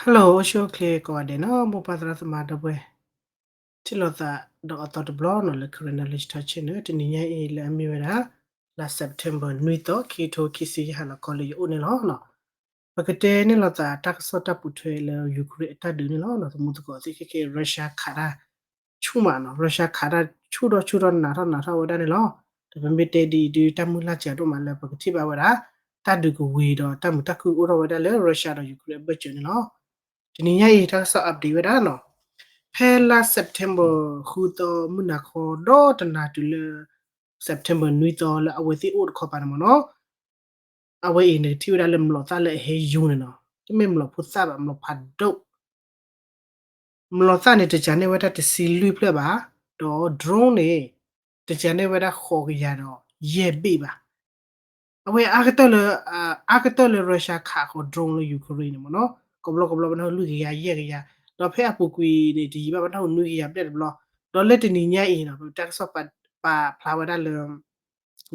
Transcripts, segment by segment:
Hello အိၣ်ဆူၣ်အိၣ်ချ့ကိးဂၤဒဲးနီၤ မိၢ်ပၢ်သရၣ်သမါဒီပုၢ်ဝဲၢ်, ထံၣ်လိာ်သးဒီးအသီတဘျီနီၤလၢ Karen Knowledge Talk Channel တနံၤညါအံၤလၢအမ့ၢ်ဝဲဒၣ် လါ September နွံသီ ခံကထိခံဆံယဲၢ်ဟါလီၤခီလၢယအိၣ်န့ၣ်လီၤ. ပကတဲန့ၢ်လိာ်သးတၢ်ကစီၣ်တၢ်ပိာ်ထွဲလၢ Ukraine အတၢ်ဒုးန့ၣ်လီၤ. သမူသကိးသ့ၣ်ခဲကဲ Russia ခးတၢ်ဆူၣ်မးနီၤ Russia ခးတၢ်ဆူၣ်ထီၣ်ဆူၣ်ထီၣ်နးထီၣ်နးထီၣ်ဝဲဒၣ်န့ၣ်လီၤ. ဒီးပမ့ၢ်တဲဒ်အံၤဒုး တၢ်မုၢ်လၢ်စှၤဒိၣ်မးလၢပကထံၣ်ဘၣ်ဝဲဒၣ် တၢ်ဒုးကဝံၤဒီးတၢ်မုာ်တၢ်ခုၣ်အိၣ်ထီၣ်ဝဲဒၣ်လၢ Russia ဒီး Ukraine အဘၢၣ်စၢၤန့ၣ်လီၤ. တနံၤညါအံၤ တၢ်ကစီၣ် update ဝဲဒၣ်နီၤ, ဖဲလါ September ဃုသီမုၢ်နၤခီ ဒီးတနၤတုၤလၢ September နွံသီလၢအဝဲသ့ၣ်အိၣ်တခီပၤန့ၣ်မ့ၢ်နီၤ, အဝဲအံၤနကထံၣ်ဝဲဒၣ်လၢမျိာ်သၣ်လၢအဟဲယူၤန့ၣ်နီၤ, တမ့ၢ်မျိာ်ဖိသၣ်ဘၣ် မျိာ်ဖးဒိၣ် မျိာ်သၣ်န့ၣ် တစှၤန့ၢ်ဝဲဒၣ်တဆံလွံၢ်ဖျၢၣ်ဘၣ်, ဒီး drone န့ၣ် တစှၤန့ၢ်ဝဲဒၣ်ဃိးကယၤဒီးယဲၢ်ဘ့ၣ်ဘၣ်. အဝဲအါကတၢၢ်လၢ အါကတၢၢ်လၢ Russia ခးဃီၤ drone လၢ Ukraine န့ၣ်မ့ၢ်နီၤ, ကဘျီကဘျီပနၢ်ဟူလွံၢ်ကယၤယဲၢ်ကယၤ, ဒီးဖဲအပူၤကွံာ်န့ၣ် တယံာ်ဘၣ်ပနၢ်ဟူနွံကယၤဘျဲၣ်တဘျီ, ဒီးလၢတနံၤညါအံၤနီၤ ပတၢ်ကစီၣ်ပာ်ဖျါဝဲဒၣ်လၢ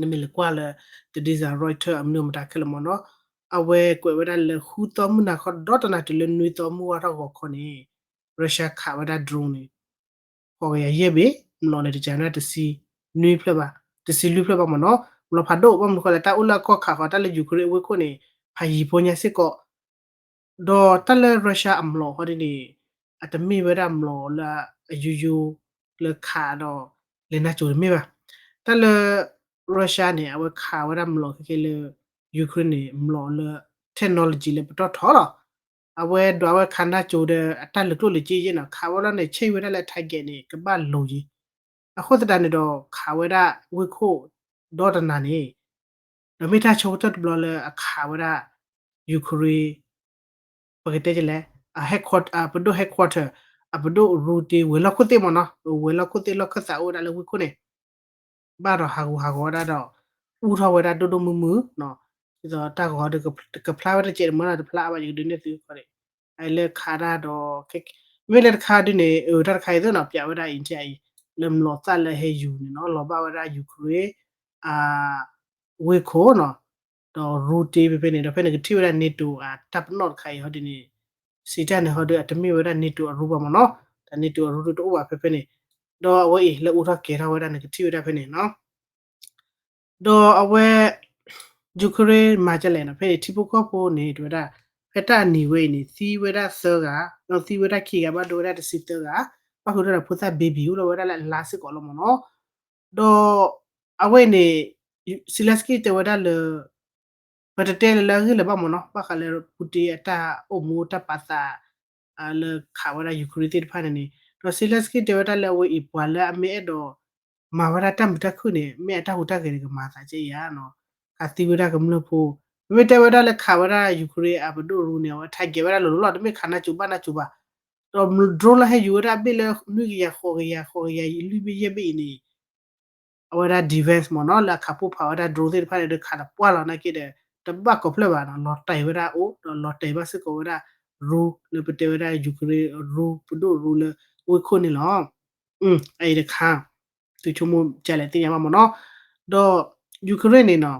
နမ့ၢ်လဲၤကွၢ်လၢ တဒ်စၢ် Reuters အမနုၤမတၤခဲလၢာ်မ့ၢ်နီၤ, အဝဲကွဲးဝဲဒၣ်လၢဃုသီမုၢ်နၤခီ ဒီးတနၤတုၤလၢနွံသီမုၢ်ဝါထီၣ်ဂီၤခီန့ၣ် Russia ခးဝဲဒၣ် drone န့ၣ် ဃိးကယၤယဲၢ်ဘ့ၣ်, မျိာ်န့ၣ် တစှၤန့ၢ်တဆံနွံဖျၢၣ်ဘၣ်, တဆံလွံၢ်ဖျၢၣ်ဘၣ်မ့ၢ်နီၤ, မျိာ်ဖးဒိၣ် ဘၣ်မနုၤဃိလဲၣ် တၢ်အိၣ်လၢအကီၢ်ခးဃီၤတၢ်လၢ Ukraine အဝ့ၢ်ခိၣ်န့ၣ် ဖးယံၤဖိညါစ့ၢ်ကီး ဒီးတၢ်လၢ Russia အမျိာ်ဟီဒ်န့ၣ် အတမ့ၢ်ဝဲဒၣ်မျိာ်လၢအယိယိလၢခးဒီး လဲၤနါစိၤတမ့ၢ်ဘၣ်. တၢ်လၢ Russia န့ၣ် အဝဲခးဝဲဒၣ်မျိာ်ခဲကဲလၢ Ukraine န့ၣ် မျိာ်လၢ technology လၢပတီၢ်ထီလီၤ. အဝဲဒွးဝဲခးနါစိၤဒီးအတၢ်လၢာ်ကျိၣ်လၢာ်စ့ယဲၢ်နီၤ, ခးဝဲလီၤန့ၣ် ဆ့ၣ်ဝဲဒၣ်လၢ target န့ၣ် ကဘၣ်လိၤယံၤ. အဃိသတးန့ၣ်ဒီး ခးဝဲဒၣ်ဝ့ၢ်ခိၣ်ဒီတနၤန့ၣ် ဒီးမ့ၢ်တၢ်ဆိကတၢၢ်တဘျီလၢအခးဝဲဒၣ် Ukraine ပကတဲဒ်လဲၣ် အပဒိၣ် headquarter အပဒိၣ်ရူတ့ဝဲၤလီၢ်ခိၣ်သ့ၣ်မ့ၢ်နီၤ, ဝဲၤလီၢ်ခိၣ်သ့ၣ်လီၢ်ခၢၣ်သးအိၣ်ဝဲဒၣ်လၢဝ့ၢ်ခိၣ်န့ၣ် ဘၣ်ဒီးဟးဂူာ်ဟးဂီၤဝဲဒၣ်ဒီး အူထီၣ်ဝဲဒၣ်ဒိၣ်ဒိၣ်မုၢ်မုၢ်, ဒ်သိးတၢ်ဂီၤဒီးကဖျါဝဲတစဲးတမၢနီၤ တဖျါအါဘၣ် ယကဒုးနဲၣ်သုဃီန့ၣ်, လၢခးတၢ်ဒီး မ့ၢ်လၢတခါဒုးန့ၣ် အတၢ်တခါအံၤသ့ၣ်နီၤ ပၠးဝဲဒၣ်အံၤ လၢမျိာ်သၣ်လၢဟဲယူၤန့ၣ်နီၤ လီၤဘၣ်ဝဲဒၣ် Ukraine အဝ့ၢ်ခိၣ်နီၤ, ဒီးရူတ့ဖဲဖဲန့ၣ် ဒီးဖဲန့ၣ်ကထံၣ်ဝဲဒၣ် NATO အတၢ်ပနီၣ်တခါအံၤဟီဒ်န့ၣ် စံးတၢ်န့ၣ်ဟီဒုး အတမ့ၢ်ဝဲဒၣ် NATO အရူဘၣ်မ့ၢ်နီၤ, တၢ် NATO အရူဒုးတအိၣ်ဘၣ်ဖဲဖဲန့ၣ်, ဒီးအဝဲအံၤလၢအူထီၣ်ကဲၤထီၣ်ဝဲဒၣ်န့ၣ် ကထံၣ်ဝဲဒၣ်ဖဲန့ၣ်နီၤ. ဒီးအဝဲ Ukraine မၤဒ်လဲၣ်နီၤ ဖဲန့ၣ် ထံဖိကီၢ်ဖိန့ၣ် တဲဝဲဒၣ် ဖဲတၢ်အနံၤဝဲအံၤန့ၣ် သံဝဲဒၣ်သၢဂၤ, ဒီးသံဝဲဒၣ်ခံဂၤ ဘၣ်ဒိဝဲဒၣ်တဆံသၢဂၤ, ဘၣ်ဃုာ်ဒီးဖိသၣ် baby အိၣ်လီၤဝဲဒၣ်လၢအလါစ့ၢ်ကီးလီၤမ့ၢ်နီၤ. ဒီးအဝဲအံၤန့ၣ် Zelenskyy တဲဝဲဒၣ်လၢ ပတတဲလၢလၢအဂ့ၢ်လၢၤဘၣ်မ့ၢ်နီၤ ဘၣ်ဃးလၢ Putin အတၢ်အိၣ်မူတၢ်ပာ်သး လၢခးဝဲဒၣ် Ukraine သ့ၣ်တဖၣ်န့ၣ်န့ၣ်, ဒီး Zelenskyy တဲဝဲဒၣ်လၢအဝဲအံၤ ပှၤလၢအမ့ၢ်အဲၣ်ဒိး မၤဝဲဒၣ်တၢ်မုာ်တၢ်ခုၣ်န့ၣ် မ့ၢ်အတၢ်ဟူးတၢ်ဂဲၤန့ၣ် ကမၤသးကဲယၤနီၤ, ခးသံဝဲဒၣ်ကမျၢၢ်ဖိ, ပမ့ၢ်တဲဝဲဒၣ်လၢခးဝဲဒၣ် Ukraine အပဒိၣ်ရူန့ၣ် အဝဲ target ဝဲဒၣ်လိၤလိၤလီၤ တမ့ၢ်ခးနါစိၤဘၣ်နါစိၤဘၣ်, ဒီး drone လၢဟဲယူၤဝဲဒၣ်အဘ့ၣ်လၢ နွံကယၤ ဃိးကယၤ ဃိးကယၤလွံၢ်ဘ့ၣ်ယဲၢ်ဘ့ၣ်အံၤန့ၣ် အဝဲဒၣ် defense မ့ၢ်နီၤ လၢအခးပိၢ်ဖးဝဲဒၣ် drone သ့ၣ်တဖၣ်န့ၣ် ဒီးခးတပှၢ်လီၤနာ်က့ဒီး တဘၣ်ကိးဖျၢၣ်ဘၣ်နီၤ လီၤတဲာ်ဝဲဒၣ်အိၣ် ဒီးလီၤတဲာ်ဘၣ်စ့ၢ်ကီးဝဲဒၣ် ရူ လၢပတဲဝဲဒၣ် Ukraine ရူ ပဒိၣ်ရူလၢဝ့ၢ်ခိၣ်န့ၣ်လီၤ. အအံၤတခါ သုဆိကမိၣ်ကလဲၣ်သ့ၣ်ညါဘၣ်မ့ၢ်နီၤ, ဒီး Ukraine န့ၣ်နီၤ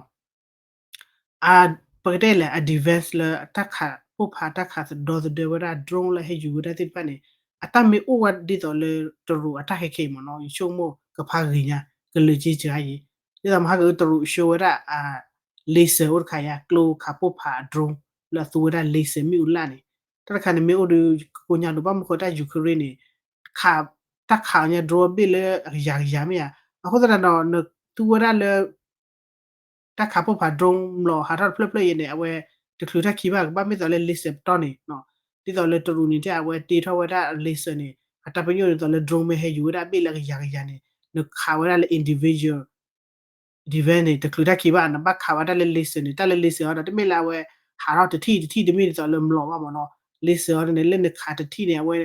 ပကတဲလဲၣ် အ defense လၢအတၢ်ခးပိၢ်ဖးတၢ်ခးသဒီသဒၢဝဲဒၣ် drone လၢဟဲယူၤဝဲဒၣ်သ့ၣ်တဖၣ်န့ၣ် အတၢ်မ့ၢ်အိၣ်ဝဲဒ်သိးလၢတရူးအတၢ်ဟဲခဲအံၤမ့ၢ်နီၤ ယဆိကမိၣ်ကဖးဂ့ၤညါ ကလၢာ်က့စှၤအံၤ ဒ်သိးမဟါကတရူး show ဝဲဒၣ် laser အိၣ်တခါယါ ကျိခးပိၢ်ဖးအ drone လၢအသူဝဲဒၣ် laser မ့ၣ်အူလၣ်န့ၣ် တၢ်တခါန့ၣ်မ့ၢ်အိၣ်ဒီး ကကိညါလိၤဘၣ်မနုၤဃိတၢ် Ukraine န့ၣ် ခး တၢ်ခးအီၤညါ drone အဘ့ၣ်လၢအကယၤကယၤမ့ၢ်ဧါ အဃိသတးဒီး နသူဝဲဒၣ်လၢ တၢ်ခးပိၢ်ဖး drone မျိာ်ဟးထီၣ်တဖျၢၣ်ဖျၢၣ်အံၤန့ၣ် အဝဲတချုးတၢ်ခံဘၣ် ကဘၣ်မ့ၢ်သိးလၢ laser ပတီၢ်န့ၣ် ဒ်သိးလၢတရူးန့ၣ် အဝဲတ့ထီၣ်ဝဲဒၣ် laser န့ၣ် အတၢ်ပညိၣ်ဒ်သိးလၢ drone မ့ၢ်ဟဲယူၤဝဲဒၣ်အဘ့ၣ်လၢအကယၤကယၤန့ၣ် နခးဝဲဒၣ်လၢ individual defense န့ၣ် တချုးတၢ်ခံဘၣ် နဘၣ်ခးဝဲဒၣ်လၢ laser န့ၣ် တၢ်လၢ laser အီၤဒီး တမ့ၢ်လၢအဝဲ ဟးထီၣ်တထံၣ်တထံၣ်တမ့ၢ်ဒ်သိးလၢမျိာ်ဘၣ်မ့ၢ်နီၤ laser အီၤန့ၣ် လၢနခးတထံၣ်န့ၣ် အဝဲ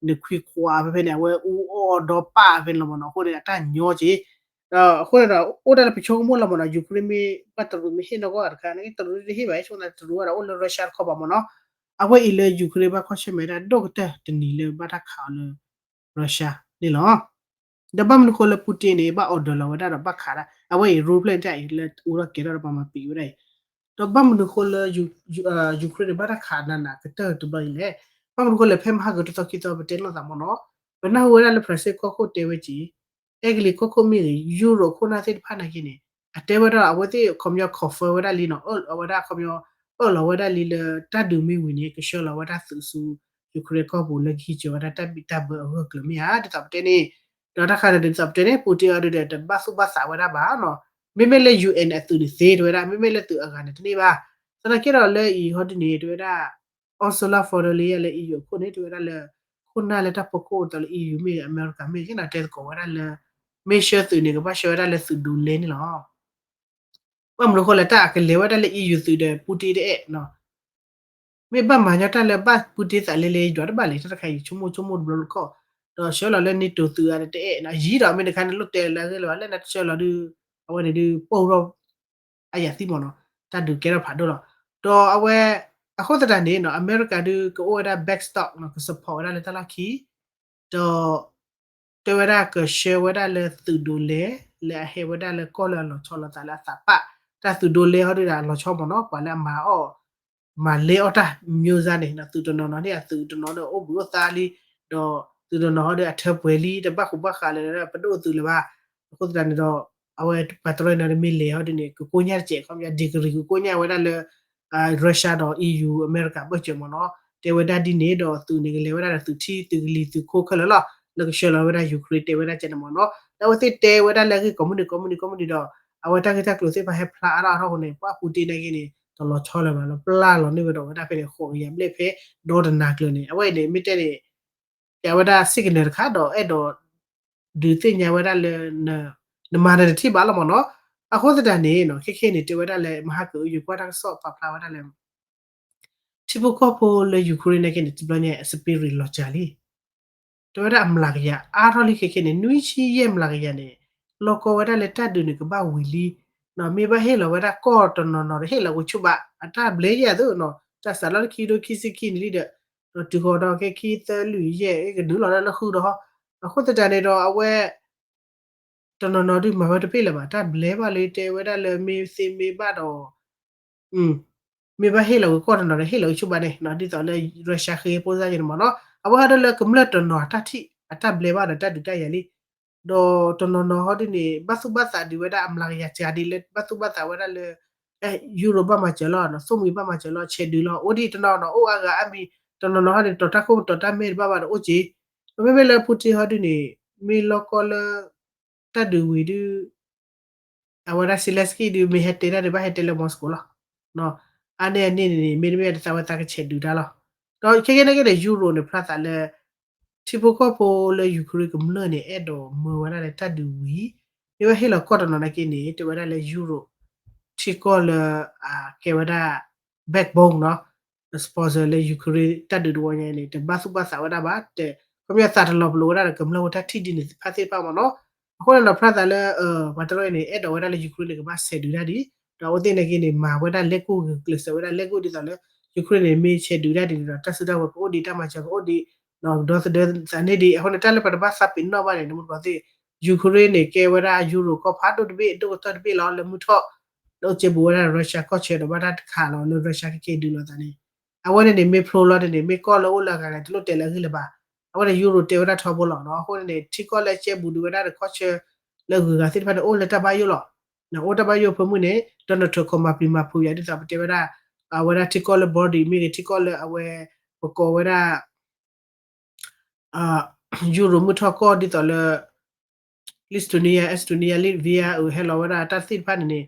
နခွံခွါဖဲဖဲန့ၣ် အဝဲအူအီၣ်ဒီးပၢ်ဖဲန့ၣ်လီၤမ့ၢ်နီၤ အဃိန့ၣ် အတၢ်ညီက့ၤ ဒီးအဃိန့ၣ်ဒီး အိၣ်ဒၣ်လၢပဆိကမိၣ်လီၤမ့ၢ်နီၤ Ukraine မ့ၢ်ဘၣ်တရူးမ့ၢ်ဟ့ၣ်နီၢ်ကီၢ်တခါန့ၣ် တရူးတဟ့ၣ်ဘၣ် ဆိကမိၣ်တရူးဒီးအိၣ်လၢ Russia တခီပၤမ့ၢ်နီၤ အဝဲအံၤလၢ Ukraine ဘၣ်ကွၢ်ဆၢၣ်မဲာ်ဒၣ်ဒိၣ်ကတၢၢ်တနံၤလၢဘၣ်တၢ်ခးအီၤလၢ Russia န့ၣ်လီၤ. ဒီးဘၣ်မနုၤဃိလၢ Putin န့ၣ် ဘၣ် order လီၤဝဲဒၣ်ဒီးဘၣ်ခးဒၣ် အဝဲအံၤ rule ဖျၢၣ်န့ၣ် တၢ်အံၤလၢအူထီၣ်ကဲၤထီၣ်ဒီးပှၤမၤပံာ်ဝဲဒၣ်အံၤ ဒီးဘၣ်မနုၤဃိလၢ Ukraine န့ၣ် ဘၣ်တၢ်ခးနးနးကတၢၢ်တဘျီအံၤလဲၣ်. ဘၣ်မနုၤအဃိလဲၣ် ဖဲမဟါကတသီခံသီ ပတဲလိာ်သးမ့ၢ်နီၤ, ပနၢ်ဟူဝဲဒၣ်လၢ Brussels ကီၢ်ခိၣ်တဲဝဲက့ၤ, အဲကလံးကီၢ်ခိၣ်မ့ၢ်ဂ့ၤ ယူရိၤခိၣ်နၢ်သ့ၣ်တဖၣ်နာ်က့န့ၣ် အတဲဝဲဒၣ် အဝဲသ့ၣ်ခီပညီ confirm ဝဲဒၣ်လံနီၤ, အၢၣ်လီၤဝဲဒၣ်ခီပညီ အၢၣ်လီၤဝဲဒၣ်လံလၢ တၢ်ဒုးမ့ၢ်ဝံၤန့ၣ် ကဆှၢလီၤဝဲဒၣ်သုးဆူ Ukraine ကီၢ်ပူၤလၢကဟံးစၢၤဝဲဒၣ်တၢ်ဘံၣ်တၢ်ဘၢအဂၢၢ်ကျၢၤမ့ၢ်ဧါ ဒ်သိးပတဲန့ၣ်, ဒီးတၢ်ခါန့ၣ်ဒ်သိးပတဲန့ၣ် Putin အီၤဒုးဒီး တဘၣ်သူၣ်ဘၣ်သးဝဲဒၣ်ဘၣ်နီၤ, မ့မ့ၢ်လၢ ယူဢၣ် အသုးန့ၣ်သ့ တဲဝဲဒၣ် မ့မ့ၢ်လၢသုးအဂၤန့ၣ်တန့ၢ်ဘၣ်, သနာ်က့ဒီးလၢအံၤဟီဒ်န့ၣ် တဲဝဲဒၣ် Ursula von der Leyen လၢ EU အခိၣ်န့ၣ် တဲဝဲဒၣ်လၢ ခိၣ်နၢ်လၢတၢ်ဖီခိၣ်အသိးလၢ EU မ့ၢ်ဂ့ၤ အမဲရကၤမ့ၢ်ဂ့ၤ က့ၤနီၤ တဲသကိးဝဲဒၣ်လၢ မ့ၢ်ဆှၢသုးန့ၣ် ကဘၣ်ဆှၢဝဲဒၣ်လၢသုးဒိးလဲန့ၣ်လီၤ. ဘၣ်မနုၤအဃိလဲၣ် တၢ်အကလဲၤဝဲဒၣ်လၢ EU သုးဒီး Putin တအဲၣ်နီၤ, မ့ၢ်ဘၣ်မၤညီတၢ်လၢဘၣ် Putin သးလဲလဲယွၤတဘၣ်လဲၣ် တၢ်တခါအံၤ ဆိကမိၣ်ဆိကမိၣ်တဘျီတခီၣ်, ဒီးဆှၢလီၤလၢ NATO သုးအါတအဲၣ်နီၤ ယံၤဒီးမ့ၢ်တခါန့ၣ် လိၣ်တဲလၢအဂ့ၢ်လၢၤဘၣ် လၢနတဆှၢလီၤဒုး အဝဲန့ၣ်ဒုး ပိၢ်ထီၣ် အယၤသံမ့ၢ်နီၤ, တၢ်ဒုးကဲထီၣ်ဖးဒိၣ်လီၤ. ဒီးအဝဲ အဃိသတးန့ၣ်နီၤ အမဲရကၤဒုး ကအိၣ်ဝဲဒၣ် backstop နီၤ က support ဝဲဒၣ်လၢတၢ်လီၢ်ခံ, ဒီး တဲဝဲဒၣ်ကဆှၢဝဲဒၣ်လၢသုးဒိးလဲ လၢအဟဲဝဲဒၣ်လၢကီၢ်လၢအလီၤဆီလိာ်သးလၢအသးပၢ်, တၢ်သုးဒိးလဲဟီဒုးဒီးအလီၤဆီမ့ၢ်နီၤ ပှၤလၢအမၤအီၣ် မၤလဲအီၣ်တၢ် မျိုးစားန့ၣ် သုးတနီၤနီၤန့ၣ် အသုးတနီၤဒီးအိၣ်ဘှံးအိၣ်သါလံ, ဒီးသုးတနီၤဟီဒီးအထၢပှဲၤလံ တဘၣ်ဃူးဘၣ်ဃးလၢၤ ပဒိၣ်သုးလၢၤဘၣ်. အဃိသတးန့ၣ်ဒီး အဝဲပှၤတရၢန့ၣ်မ့ၢ်လဲၤဟီဒ်န့ၣ် ကကိညၢ်တစဲး ခီပညီ degree ကကိညၢ်ဝဲဒၣ်လၢ Russia ဒီး EU အမဲရကၤဘၢၣ်စၢၤမ့ၢ်နီၤ, တဲဝဲဒၣ်ဒ်န့ၣ်ဒီးသုးန့ၣ် ကလဲၤဝဲဒၣ်ဒီးသုးထံသုးကလံၤသုးခိခဲလၢာ်လီၤ လၢကဆှၢလီၤဝဲဒၣ် Ukraine တဲဝဲဒၣ်ကဲန့ၣ်မ့ၢ်နီၤ, ဒီးအဝဲသ့ၣ်တဲဝဲဒၣ်လၢအဂ့ၢ်ကိးမုၢ်နံၤကိးမုၢ်နံၤကိးမုၢ်နံၤဒီး အဝဲတၢ်ဂ့ၢ်တၢ်ကျိၤသ့ၣ်တဖၣ်ဟဲဖျါအါထီၣ်အါထီၣ်အဃိန့ၣ် ပှၤ Putin နာ်က့န့ၣ် တလီၤဆီလၢၤဘၣ်လီၤ ပျၢ်လီၤန့ၢ်ဝဲဒီးဝဲဒၣ်ဖဲန့ၣ် ဃိးကယၤဘျဲၣ်ဖဲဒီတနၤကျၢၤန့ၣ် အဝဲအံၤန့ၣ် မ့ၢ်တဲန့ၣ် တဲဝဲဒၣ် signal တခါဒီးအဲၣ်ဒိး ဒုးသ့ၣ်ညါဝဲဒၣ်လၢ နမၤဒီးနထံၣ်ဘၣ်လီၤမ့ၢ်နီၤ, အဃိသတးန့ၣ်နီၤ ခဲခဲန့ၣ် တဲဝဲဒၣ်လၢ မဟါကၢ ယကွၢ်တၢ်ကစီၣ်ပာ်ဖျါဝဲဒၣ်လၢ ထံဖိကီၢ်ဖိလၢ Ukraine နာ်က့န့ၣ် တဘျီညါ အ spirit လီၤစှၤလံ တဲဝဲဒၣ်အမျးကယၤအါထီၣ်လံခဲခဲန့ၣ် နွံဆံယဲၢ်မျးကယၤန့ၣ် လီၢ်ကီဝဲဒၣ်လၢတၢ်ဒုးန့ၣ် ကဘၣ်ဝံၤလံ, မ့ၢ်ဘၣ်ဟ့ၣ်လီၤဝဲဒၣ်ကီၢ်တနီၤနီၤဒီး ဟ့ၣ်လီၤကဆိဘၣ် အတၢ်ဘျဲယဲၢ်သုနီၤ တၢ်စးလီၢ်လၢခံကထိခံဆံခံန့ၣ်လံဒီး ဒီးတုၤဃီၤဒီးခဲခံသၢလွံၢ်ယဲၢ် ကနုာ်လီၤလၢလၢဃုဒီးဟီ, အဃိသတးန့ၣ်ဒီးအဝဲ တနီၤနီၤဒုးမၤဝဲတပ့ၢ်လၢၤဘၣ် တၢ်ဘျဲဘၣ်လၢတဲဝဲဒၣ်လၢမ့ၢ်သ့မ့ၢ်ဘၣ်ဒီး မ့ၢ်ဘၣ်ဟ့ၣ်လီၤဝဲကီၢ်တနီၤဒီး ဟ့ၣ်လီၤဝဲဆိဘၣ်န့ၣ် ဒ်သိးလၢ Russia ဃ့ဖိစၢ်က့န့ၣ်မ့ၢ်နီၤ အဝဲဟဲဒၣ်လၢကမျၢၢ်တနီၤအတၢ်ထံၣ် အတၢ်ဘျဲဘၣ်ဒီးတၢ်ဒုးတၢ်ယၤလံ, ဒီးတနီၤနီၤဟီဒ်န့ၣ် ဘၣ်သူၣ်ဘၣ်သးဒုးဝဲဒၣ်အမျးကယၤစှၤဒ်လၢ ဘၣ်သူၣ်ဘၣ်သးဝဲဒၣ်လၢ ယူရိၤဘၣ်မၤစၢၤလီၤ သိၣ်မှံၤဘၣ်မၤစၢၤလီၤ ဆဲးဒုးလီၤ အိၣ်ဒ်တနီၤနီၤ အိၣ်အါဂၤအါမံၤ တနီၤနီၤဟီန့ၣ် တီၤတၢ်ခိၣ်တီၤတၢ်မဲၢ်တဘၣ်ဘၣ်ဒီးအိၣ်က့ၤ, မ့မ့ၢ်လၢ Putin ဟီဒ်န့ၣ် မ့ၢ်လီၢ်ကီလၢ တၢ်ဒုးဝံၤဒုး အဝဲဒၣ် Zelensky ဒုး မ့ၢ်ဟဲတဲတၢ်ဒုး ဘၣ်ဟဲတဲလၢ Moscow လီၤ. အါန့ၢ်အန့ၣ်န့ၣ် မ့တမ့ၢ်တသးဝဲသးကဆဲးဒုးတၢ်လီၤ. ဒီးခဲကဲန့ၣ်က့ၤဒီး ယူရိၤန့ၣ် ဖျါသးလၢ ထံဖိကီၢ်ဖိလၢ Ukraine ကမျၢၢ်န့ၣ် အဲၣ်ဒိးမၢဝဲဒၣ်လၢတၢ်ဒုးဝံၤ မ့ၢ်ဝဲဟ့ၣ်လီၤကီၢ်တနီၤနာ်က့န့ၣ် တဲဝဲဒၣ်လၢ ယူရိၤ ထံကီၢ်လၢ အကဲဝဲဒၣ် backbone နီၤ sponsor လၢ Ukraine တၢ်ဒုးတဝီညါန့ၣ် တဘၣ်သူၣ်ဘၣ်သးဝဲဒၣ်ဘၣ် တဲ ခီပညီသးတလီၤပလိာ်ဝဲဒၣ်ဒီး ကမျၢၢ်ဖိတၢ်ထံၣ်ဒ်န့ၣ်သ့ၣ်တဖၣ်သ့ၣ်တဖၣ်မ့ၢ်နီၤ. အဃိန့ၣ်ဒီး ဖျါသးလၢ ပှၤတရၢန့ၣ် အဲၣ်ဒိးဝဲဒၣ်လၢ Ukraine န့ၣ် ကဘၣ်ဆဲးဒုးတၢ်ဒ် ဒီးအဝဲသ့ၣ်နာ်က့န့ၣ် မၤဝဲဒၣ်လဲၤကိၢ်ဂုာ်ကျဲးစၢးဝဲဒၣ်လဲၤကိၢ်ဒ်သိးလၢ Ukraine န့ၣ် မ့ၢ်ဆဲးဒုးတၢ်ဒ်န့ၣ်ဒီး တၢ်စုတၢ်ဝဲၤကအိၣ်ဒံး တၢ်မၤစၢၤကအိၣ်ဒံး ဒီသဒၢသးန့ၢ်ဒံး အဃိန့ၣ် တၢ်လၢပတဘၣ်သးပ့ၤနီၣ်ဘၣ်န့ၣ် နမူတကိးသ့ၣ် Ukraine န့ၣ် ကဲဝဲဒၣ် ယူရိၤကီၢ်ဖးဒိၣ်တဘ့ၣ် ဒိၣ်ကတၢၢ်တဘ့ၣ်လီၤ လၢမုၢ်ထီၣ် လၢအိၣ်ကဲဘူးဝဲဒၣ် Russia ကီၢ်ဆၢဒီးဘၣ်တၢ်တခးလီၤလၢ Russia ကက့ၤဒုးလိာ်သးန့ၣ် အဝဲန့ၣ်န့ၣ် မ့ၢ်ဖျိလီၤန့ၣ်န့ၣ် မ့ၢ်ကီၢ်လၢအိၣ်လၢအဂၤန့ၣ် တလိၣ်တဲလၢအဂ့ၢ်လၢၤဘၣ်. အဝဲန့ၣ် ယူရိၤတဲဝဲဒၣ်ထီဘိလီၤနီၤ. အဃိန့ၣ်န့ၣ် ထံကီၢ်လၢအကဲဘူးဒုးဝဲဒၣ်ဒီးကီၢ်ဆၢ လၢအဂုၤအဂၤသ့ၣ်တဖၣ်န့ၣ် အိၣ်လၢတၢ်ဘၣ်ယိၣ်လီၤ. အိၣ်တၢ်ဘၣ်ယိၣ်ဖၢမုၢ်န့ၣ် Donald Trump ခိးမၤပျံၤမၤဖုးယၤဒ်သိးပတဲဝဲဒၣ် အဝဲဒၣ်ထံကီၢ်လၢ Baltic မ့ၢ်ဂ့ၤ ထံကီၢ်လၢအဝဲ ပကိးဝဲဒၣ် ယူရိၤမုၢ်ထီၣ်ကီၢ်ဒ်သိးလၢ Lithuania, Estonia, Latvia အဟဲလီၤဝဲဒၣ်တၢ်သ့ၣ်တဖၣ်န့ၣ်န့ၣ်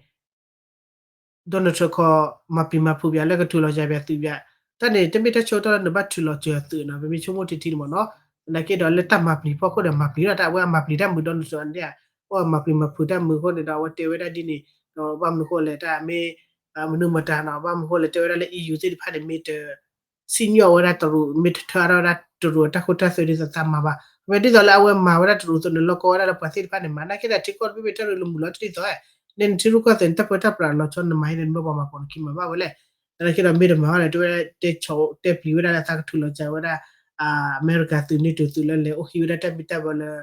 Donald Trump ခိးမၤပျံၤမၤဖုးပၠးလၢကထုးလီၤစၢၤပၠးသုးပၠး, တၢ်န့ၣ် တမ့ၢ်တၢ်ဆၢကတီၢ်လၢနဘၣ်ထုးလီၤစၢၤသုးနီၤ, ပမ့ၢ်ဆိကမိၣ်ထံထံန့ၣ်မ့ၢ်နီၤ, သနာ်က့ဒီးလၢတၢ်မၤပျံၤဖီခိၣ်ဒီးမၤပျံၤလီၤ, တၢ်အဝဲအမၤပျံၤတၢ်မုာ် Donald Trump န့ၣ်ဧါ, အိၣ်မၤပျံၤမၤဖုးတၢ်မုာ်အဃိန့ၣ်ဒီး အဝဲတဲဝဲဒၣ်ဒ်န့ၣ်, ဒီးဘၣ်မနုၤဃိလဲၣ် တၢ်မ့ၢ် မနုၤမတၤနီၤ, ဘၣ်မနုၤဃိလဲၣ် တဲဝဲဒၣ်လၢ EU သ့ၣ်တဖၣ်န့ၣ် မ့ၢ်တ စံၣ်ညီၣ်ဝဲဒၣ်တရူး မ့ၢ်တထၢအါထီၣ်ဝဲဒၣ်တရူးအတၢ်ခိတၢ်သွဲဒ်သိးသးမၤဘၣ်, မ့ၢ်ဒ်သိးလၢအဝဲမၤဝဲဒၣ်တရူးအသိးန့ၣ် လီၢ်ကီဝဲဒၣ်လၢပှၤသ့ၣ်တဖၣ်န့ၣ် မၤနာ်က့ဒၣ်ထံကီၢ်တဘ့ၣ်မ့ၢ်တၢ်ရူးလၢမုာ်လီၤတဒ်သိး, န့ၣ်နထံရူၢ်ကီၢ်သဲးန့ၣ် တၢ်ပၢတၢ်ပြးလီၤဆီ နမၤဟံးန့ၣ် နမ့ၢ်ပှၤမၤပိာ်နခံမၤဘၣ်ဝဲလဲၣ်, သနာ်က့ဒီးမ့ၢ်တမၤဘၣ်န့ၣ် တဲဝဲဒၣ်တဲဆိးတဲပျံၤဝဲဒၣ်လၢသးကထုးလီၤစၢၤဝဲဒၣ် အမဲရကၤသုး NATO သုးလၢလဲၤအိၣ်ဟံးဝဲဒၣ်တၢ်ဘံၣ်တၢ်ဘၢလၢ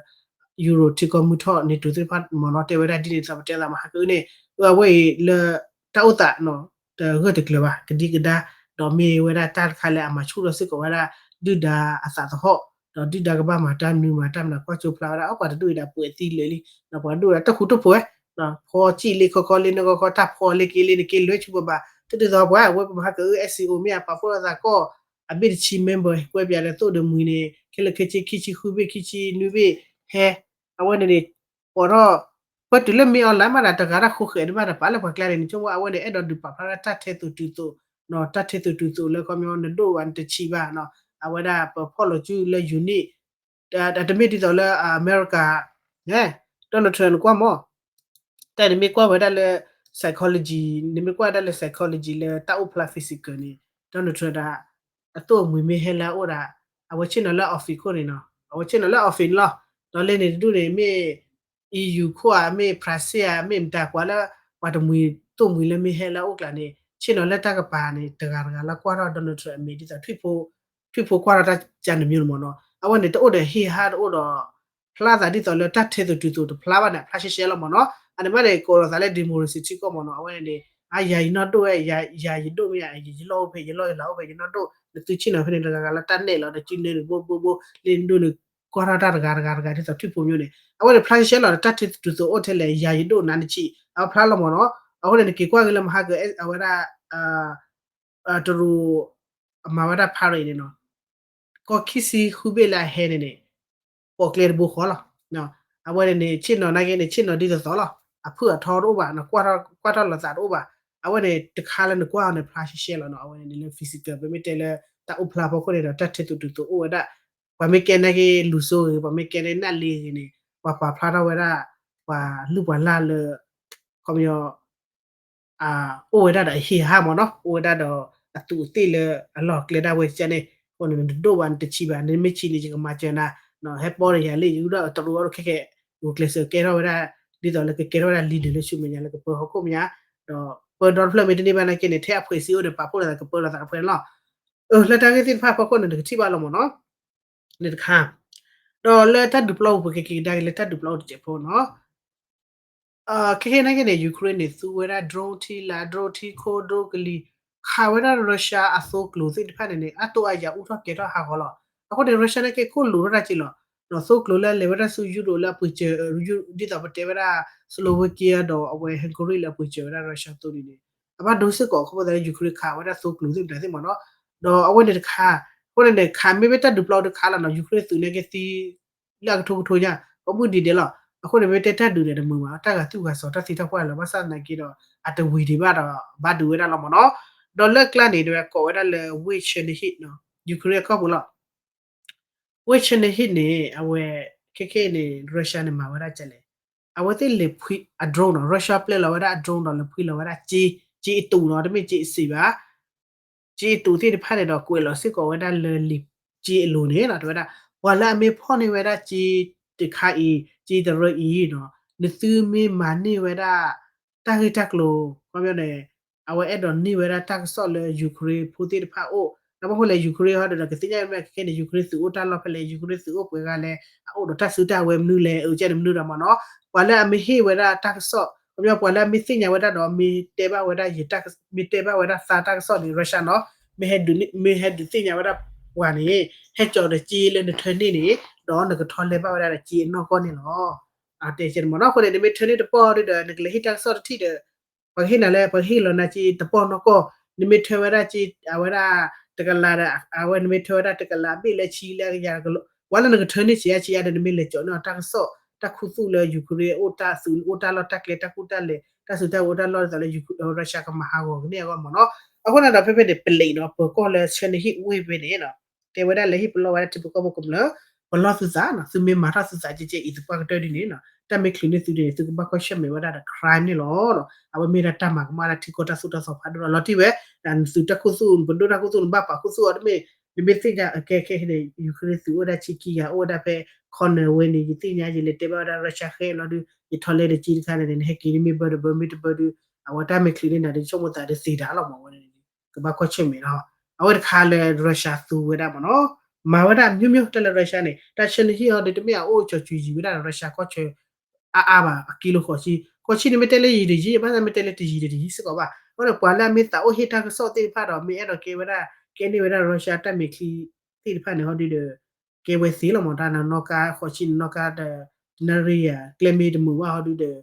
Euro ထံကီၢ်မုၢ်ထီၣ် NATO သ့ၣ်တဖၣ်မ့ၢ်နီၤ, တဲဝဲဒၣ်ဒ်န့ၣ် သးပတဲသးမဟါကအုန့ၣ်, အဝဲအံၤလၢ တၢ်အိၣ်သးနီၤ တဂၢၢ်တကျၢၤဘၣ် ကဒံကဒါ, ဒီးမ့ၢ်ဝဲဒၣ်တၢ်တခါလၢအမၤဆူၣ်ထီၣ်စ့ၢ်ကီးဝဲဒၣ် ဒုၣ်ဒါအသးသဟီၣ်, ဒီးဒုၣ်ဒါကဘၣ်မၤတၢ်နုာ်မၤတၢ်မနုၤ ကွၢ်ကၠိဖျါဝဲဒၣ် အပှၤတဒူၣ်အံၤဒီးပှဲၤသံလၢာ်လံ, ပှၤဒူၣ်ဒီးတၢ်ဃူတၢ်ဖိးဝဲ, ဖီကံၣ်လ့ခီခီလ့ နဂီခီတၢ်ဖီလ့က့လ့ နက့လွဲဆူပဘၣ် တဒ်သိးပှၤ အဝဲပမၤဟါက SCO မ့ၢ်အပာ်ဖှိၣ်လိာ်သးကီၢ် အဘ့ၣ်တဆံ member ကွဲးပၠးဒီးသိၣ်ဒီးမှံၤန့ၣ် ခဲလၢာ်ခဲဆ့ ခံဆံဃုဘ့ၣ် ခံဆံနွံဘ့ၣ် ဟဲ, အဝဲန့ၣ်န့ၣ် ပိာ်ထီၣ် ပတုၤလၢမ့ၢ် online မးဒီး တဂၤတၢ်ဃိဃဲးဒံးဘၣ်ဒီး ပာ်လၢပှၤကျါန့ၣ် နဆိကမိၣ် အဝဲန့ၣ် အဲၣ်ဒိးဒုးပာ်ဖျါဒၣ်တၢ်ထဲသိးတုၤသိး, တၢ်ထဲသိးတုၤသိးလၢခီပညီ နဒိၣ်ဝဲနတဆံးဘၣ်, အဝဲဒၣ်ပဖီၣ်လိာ်စုလၢ unit, တမ့ၢ်ဒ်သိးလၢ အမဲရကၤ Donald Trump နကွၢ်မး, တၢ်နမ့ၢ်ကွၢ်ဝဲဒၣ်လၢ psychology, နမ့ၢ်ကွၢ်ဝဲဒၣ်လၢ psychology လၢတၢ်အိၣ်ဖျါ physical န့ၣ် Donald Trump ဒီး အသိၣ်အမှံၤမ့ၢ်ဟဲလၢအအိၣ်ဒီး အဝဲဆ့ၣ်နီၤလၢ office ခိၣ်န့ၣ်နီၤ, အဝဲဆ့ၣ်နီၤလၢ office န့ၣ်လီၤ. ဒီးလၢန့ၣ်တဒူၣ်န့ၣ် မ့ၢ် EU ခိၣ်ဧါ, မ့ၢ် France ဧါ, မ့ၢ်မတၤကွၢ်လၢ ပှၤတမှံၤသိၣ်မှံၤလၢမ့ၢ်ဟဲလၢအအိၣ်ကျါန့ၣ် ဆ့ၣ်နီၤလၢတၢ်ကပၤန့ၣ် တဂၤတဂၤလၢကွၢ်ထီၣ် Donald Trump အမဲာ်ဒ်သိး ထွံၣ်ဖိကွၢ်ထီၣ်တၢ်ကန့ၣ်မ့ၢ်မ့ၢ်နီၤ, အဝဲန့ၣ်တအိၣ်ဒီးဟ့ၣ်ဟါတအိၣ်ဒီး ဖျါသးဒ်သိးလၢတၢ်ထဲသိးတုၤသိးတဖျါဘၣ်န့ၣ် အဖျါရှဲရှဲလီၤမ့ၢ်နီၤ. အန့ၣ်မးန့ၣ် ကိးလီၤသးလၢ democracy ထံကီၢ်မ့ၢ်နီၤ, အဝဲန့ၣ်န့ၣ် အါ ယၤယနီၢ်ဒိၣ်ဝဲ, ယၤယဒိၣ်မ့ၢ်ယၤ, ယလီၢ်အိၣ်ဖဲ ယလီၢ်ယလၤအိၣ်ဖဲ ယနီၢ်ဒိၣ်, နသုဆ့ၣ်နီၤဖဲန့ၣ် တဂၤဂၤလၢတၢ်နဲၣ်လီၤ ဒီးစုနၢန့ၣ် ဘိဘိဘိ လၢနဒိၣ်န့ၣ် ကွၢ်ထီၣ်တၢ်တဂၤတဂၤတဂၤဒ်သိးထွံၣ်ဖိမ့ၢ်န့ၣ် အဝဲန့ၣ်ဖျါရှဲရှဲလီၤဒီး တၢ်ထဲသိးတုၤသိးအိၣ်ထဲလဲၣ် ယၤယဒိၣ်နၤနဆံး အဝဲဖျါလီၤမ့ၢ်နီၤ. အဃိန့ၣ် နက့ၤကွၢ်က့ၤလၢမဟါက အဝဲဒၣ် တရူး အမၤဝဲဒၣ် parade န့ၣ်နီၤ, ကီၢ်ခံဆံဃုဘ့ၣ်လၢအဟဲန့ၣ်န့ၣ် ပိာ်ကျဲတဘိဃီလီၤ. အဝဲန့ၣ်န့ၣ် ဆ့ၣ်နီၤနာ်က့န့ၣ် ဆ့ၣ်နီၤဒ်သိးသိးလီၤ. အဖုၣ်အထီတအိၣ်ဘၣ်, ကွၢ်ထီၣ်လိာ်သးတအိၣ်ဘၣ်. အဝဲန့ၣ်တခါလၢနကွၢ်အီၤန့ၣ် ဖျါရှဲရှဲလီၤနီၤ. အဝဲန့ၣ်န့ၣ်လၢ physical ပမ့ၢ်တဲလၢတၢ်အိၣ်ဖျါဖီခိၣ်န့ၣ်ဒီး တၢ်ထဲသိးတုၤသိးအိၣ်ဝဲဒၣ် ပှၤမ့ၢ်ကဲနာ်က့ လူၤစိဂ့ၤ, ပှၤမ့ၢ်ကဲနာ်က့ နၢ်လ့ဂ့ၤန့ၣ် ပှၤပာ်ဖျါထီၣ်ဝဲဒၣ် ပှၤလုၢ်ပှၤလၢ်လၢ ခီပညီ အိၣ်ဝဲဒၣ်ဒီးအဟ့ၣ်အဟါမ့ၢ်နီၤ, အိၣ်ဝဲဒၣ်ဒီးအသူးအသ့ၣ်လၢအလီၢ်အကျဲဒၣ်ဝဲကန့ၣ်, အဃိန့ၣ် နတဒိၣ်ဘၣ် နတဆံးဘၣ်, နမ့ၢ်ဆံးန့ၣ် ယကမၤစၢၤနၤ, ဟဲပီန့ၣ်ယၤလံ ယကဒီးတရူးအီၤဒိၣ်ခဲခဲ, ဂုာ်ကျဲးစၢးကဲထီၣ်ဝဲဒၣ် ဒ်သိးလၢကကဲထီၣ်ဝဲဒၣ် leader လၢဆူမဲာ်ညါလၢကပၢဟီၣ်ခိၣ်မဲာ်ညါ, ဒီးပၢဒီတဖျၢၣ်မ့ၢ်တန့ၢ်ဘၣ်နာ်က့န့ၣ် ထဲအဖှဲးစ့အိၣ်ဒီးပာ်ဖှိၣ်လိာ်သးကပၢလိာ်သးတဖှဲးန့ၣ်လီၤ. အၢ လၢတၢ်ဂ့ၢ်သ့ၣ်တဖၣ်ဖီခိၣ်န့ၣ် နကထံၣ်ဘၣ်လီၤမ့ၢ်နီၤ, န့ၣ်တခါ ဒီးလၢတၢ်ဒုးပျီပူၤ ပကက့ၤကဒါက့ၤလၢတၢ်ဒုးပျီပူၤတစဲးဖိနီၤ. ခဲခဲနာ်က့န့ၣ် Ukraine န့ၣ် သူဝဲဒၣ် drone ထံလာ် drone ထံခိၣ် drone ကလံၤ, ခးဝဲဒၣ် Russia အသိကျိၤသ့ၣ်တဖၣ်န့ၣ်န့ၣ် အတိၢ်အယၤအူထီၣ်ကဲၤထီၣ်ဟးဂီၤလီၤ. အဃိန့ၣ် Russia နာ်က့ ကိၢ်လိာ်ထီၣ်တၢ်က့လီၤ. ဒီးသိကျိၤလၢအလဲၤဝဲဒၣ်ဆူ Europe လၢအပှ့ၤစၢၤ ဒ်သိးပတဲဝဲဒၣ် Slovakia ဒီးအဝဲ Hungary လၢအပှ့ၤစၢၤဝဲဒၣ် Russia သိန့ၣ်န့ၣ် အဘၣ်ဒိစ့ၢ်ကီး ခီဖျိလၢ Ukraine ခးဝဲဒၣ်သိကျိၤသ့ၣ်မတၤသ့ၣ်မ့ၢ်နီၤ. ဒီးအဝဲန့ၣ်တခါ, အဃိန့ၣ်န့ၣ် ခးမ့ၢ်ဝဲတၢ်ဒုးပျီတခါလီၤနီၤ Ukraine သုးနာ်က့သံ လၢအကထိကထိညါ ကမုၢ်ဒံးဒဲးလီၤ. အဃိန့ၣ် မ့ၢ်တဲတၢ်ဒုးန့ၣ် တမုာ်ဘၣ် တၢ်ဂၤသူၣ်ဂၤစီၤ တၢ်သံတၢ်ပှၢ်လီၤ ဘၣ်ဆၣ်သနာ်က့ဒီး အတဝံၤဒံးဘၣ်ဒီး ဘၣ်ဒုးဝဲဒၣ်လီၤမ့ၢ်နီၤ. ဒီးလၢကျါန့ၣ် တဝဲကိးဝဲဒၣ်လၢ ဝ့ၢ် Chernihiv နီၤ Ukraine အကီၢ်ပူၤလီၤ. ဝ့ၢ် Chernihiv န့ၣ် အဝဲ ခဲခဲအံၤန့ၣ် Russia န့ၣ် မၤဝဲဒၣ်ကလဲၣ်, အဝဲသ့ၣ်လဲၤဖှံအ drone နီၤ Russia ပျဲလီၤဝဲဒၣ်အ drone ဒီးလဲၤဖှံလီၤဝဲဒၣ် က့အတူးနီၤ တမ့ၢ်က့အစ့းဘၣ် က့အတူးသ့ၣ်တဖၣ်န့ၣ်ဒီး ကွဲးလီၤစ့ၢ်ကီးဝဲဒၣ်လၢလံာ်က့အလိၤန့ၣ်နီၤ တဲဝဲဒၣ် ပှၤလၢအမ့ၢ်ဖီၣ်န့ၢ်ဝဲဒၣ်က့တခါအံၤ က့တရၢအံၤနီၤ နသုမ့ၢ်မၤန့ၢ်ဝဲဒၣ် တၢ်ဂ့ၢ်တၢ်ကျိၤ ခီပညီန့ၣ် အဝဲအဲၣ်ဒိးန့ၢ်ဝဲဒၣ်တၢ်ကစီၣ်လၢ Ukraine ဖိသ့ၣ်တဖၣ်အိၣ် ဒီးဘၣ်ဃိလဲၣ် Ukraine ဟီဒီး ကသ့ၣ်ညါမ့ၢ်ခဲခဲန့ၣ် Ukraine သုးအိၣ်တၢ်လီၢ်ဖဲလဲၣ် Ukraine သုးအိၣ်ပှဲၤဂၤလဲၣ် အအိၣ်ဒီးတၢ်စုတၢ်ဝဲၤမနုၤလဲၣ် အကဲန့ၣ်မနုၤဒီးမ့ၢ်နီၤ ပှၤလၢအမ့ၢ်ဟ့ၣ်ဝဲဒၣ်တၢ်ကစီၣ် ခီပညီပှၤလၢအမ့ၢ်သ့ၣ်ညါဝဲဒၣ်ဒီး မ့ၢ်တဲဘၣ်ဝဲဒၣ်ယတၢ်က မ့ၢ်တဲဘၣ်ဝဲဒၣ်သါတၢ်ကစီၣ်န့ၣ် Russia နီၤ မ့ၢ်ဟဲဒုး မ့ၢ်ဟဲဒုးသ့ၣ်ညါဝဲဒၣ်ပှၤန့ၣ် ဟဲကၠီၤဒီးက့လၢနထၢန့ၢ်န့ၣ် ဒီးနကထီၣ်လဲၤဘၣ်ဝဲဒၣ်ဒီးက့အနီၢ်ကီၢ်န့ၣ်လီၤ. တဲကဲန့ၣ်မ့ၢ်နီၤ အဃိန့ၣ် နမ့ၢ်ထၢန့ၢ်တပီၢ်ဒီး နကလဲၤဟ့ၣ်တၢ်ကစီၣ်တထံၣ်ဒီး ပှၤကဟ့ၣ်နၤလၢ ပှၤကဟ့ၣ်လီၤနၤက့တပီၢ်နီၢ်ကီၢ် နမ့ၢ်ထၢဝဲဒၣ်က့ အဝဲဒၣ် တကလးဒီး အဝဲ နမ့ၢ်ထၢဝဲဒၣ်တကလးဘ့ၣ်လၢဆံလၢကယၤကလီၤ ပှၤလၢနကထၢန့ၢ်စံးအါစံးအါဒီး နမ့ၢ်လဲၤကၠီၤန့ၢ်အီၤတၢ်ကစီၣ် တၢ်ခူသူၣ်လၢ Ukraine အိၣ်တၢ်သုးအိၣ်တၢ်လီၢ်တၢ်ကျဲတၢ်ကူတၢ်လဲၤ တၢ်စုတၢ်ဝဲအိၣ်တၢ်လီၢ်ဒ်သိးလၢ Russia ကမၤဟးဂီၤကန့ၢ်အဂီၢ်မ့ၢ်နီၤ အဃိန့ၣ်ဒီးဖဲဖဲန့ၣ် ပလံးနီၤ ပၢၤကီၢ်လၢ Chernihiv ဝ့ၢ်ဖဲန့ၣ်နီၤ တဲဝဲဒၣ်လဲၤဟ့ၣ်ပလီၢ်ဝဲဒၣ်ထံဖိကီၢ်ဖိကမျၢၢ် ပလီၢ်သုသးနီၤ သုမ့ၢ်မၤထီၣ်သုသးကဲကဲအံၤ သုပှၢ်ကတၢၢ်ဒ်န့ၣ်နီၤ တၢ်မ့ၢ်ချုးန့ၢ်သုဒ်န့ၣ် သုကဘၣ်ကွၢ်ဆၢၣ်မဲာ်ဝဲဒၣ်ဒီး crime န့ၣ်လီၤ. အဝဲမ့ၢ်ဒၣ်တၢ်မၤကမၣ်ဒၣ်ထံကီၢ်တၢ်သိၣ်တၢ်သီဖးဒိၣ်လီၤ လီၤတံၢ်ဝဲ ဒ်သုတၢ်ခူသူၣ် ပဒိၣ်တၢ်ခူသူၣ် နဘၣ်ပာ်ခူသူၣ်အီၤတမ့ၢ် နမ့ၢ်သ့ၣ်ညါအကဲခဲခဲန့ၣ် Ukraine သုးအိၣ်ဝဲဒၣ်ဆံခံဂၤ အိၣ်ဝဲဒၣ်ဖဲ corner ဝဲန့ၣ် ယသ့ၣ်ညါ ယလဲၤတဲဘၣ်ဝဲဒၣ် Russia ဃဲလီၤဒုး ယထီၣ်လဲဒီးက့တခါန့ၣ် နဟဲက့ၤန့ၣ်မ့ၢ်ဘၢတဘၢ မ့ၢ်တဘၢဒုး အဝဲတၢ်မ့ၢ်ချုးန့ၢ်နၤဒီး ယဆိကမိၣ်သးဒီးသ့တၢ်လီၤမ့ၢ်ဝဲန့ၣ် ကဘၣ်ကွၢ်ဆၢၣ်မဲာ်လီၤ. အဝဲတခါလၢ Russia သူဝဲဒၣ်မ့ၢ်နီၤ မၤဝဲဒၣ် မျိုးမျိုး တၢ်လၢ Russia န့ၣ် တၢ် Chernihiv အီၤဒီး တမ့ၢ်အအိၣ်ကၠီၤကွံာ်ယံာ်ဝဲဒၣ်ဒီး Russia ကီၢ်ဆၢ အါအါဘၣ် အကံလိာ်ဃီၤဆံ ဃီၤဆံန့ၣ်မ့ၢ်တဲလၢယံာ်ဒီးယံာ် ဘၣ်ဆၣ်မ့ၢ်တဲလၢတယံာ်ဒီးတယံာ်စ့ၢ်ကီးဘၣ် အဃိဒီးပှၤလၢအမ့ၢ်သးအိၣ်ဟ့ၣ်တၢ်ကစီၣ်သ့ၣ်တဖၣ်ဒီး မ့ၢ်အဲၣ်ဒိးကဲဝဲဒၣ် ကဲန့ၢ်ဝဲဒၣ် Russia တၢ်မ့ၢ်ချုး သ့ၣ်တဖၣ်န့ၣ် ဟီဒုဒီး ကဲဝဲသ့လီၤမး တၢ်နီၣ်ကါဃိးဆံန့ၣ် နီၣ်ကါတနၣ်ရံၣ်ယၤ ကျဲမ့ၢ်တမုာ်ဘၣ်ဟီဒုဒီး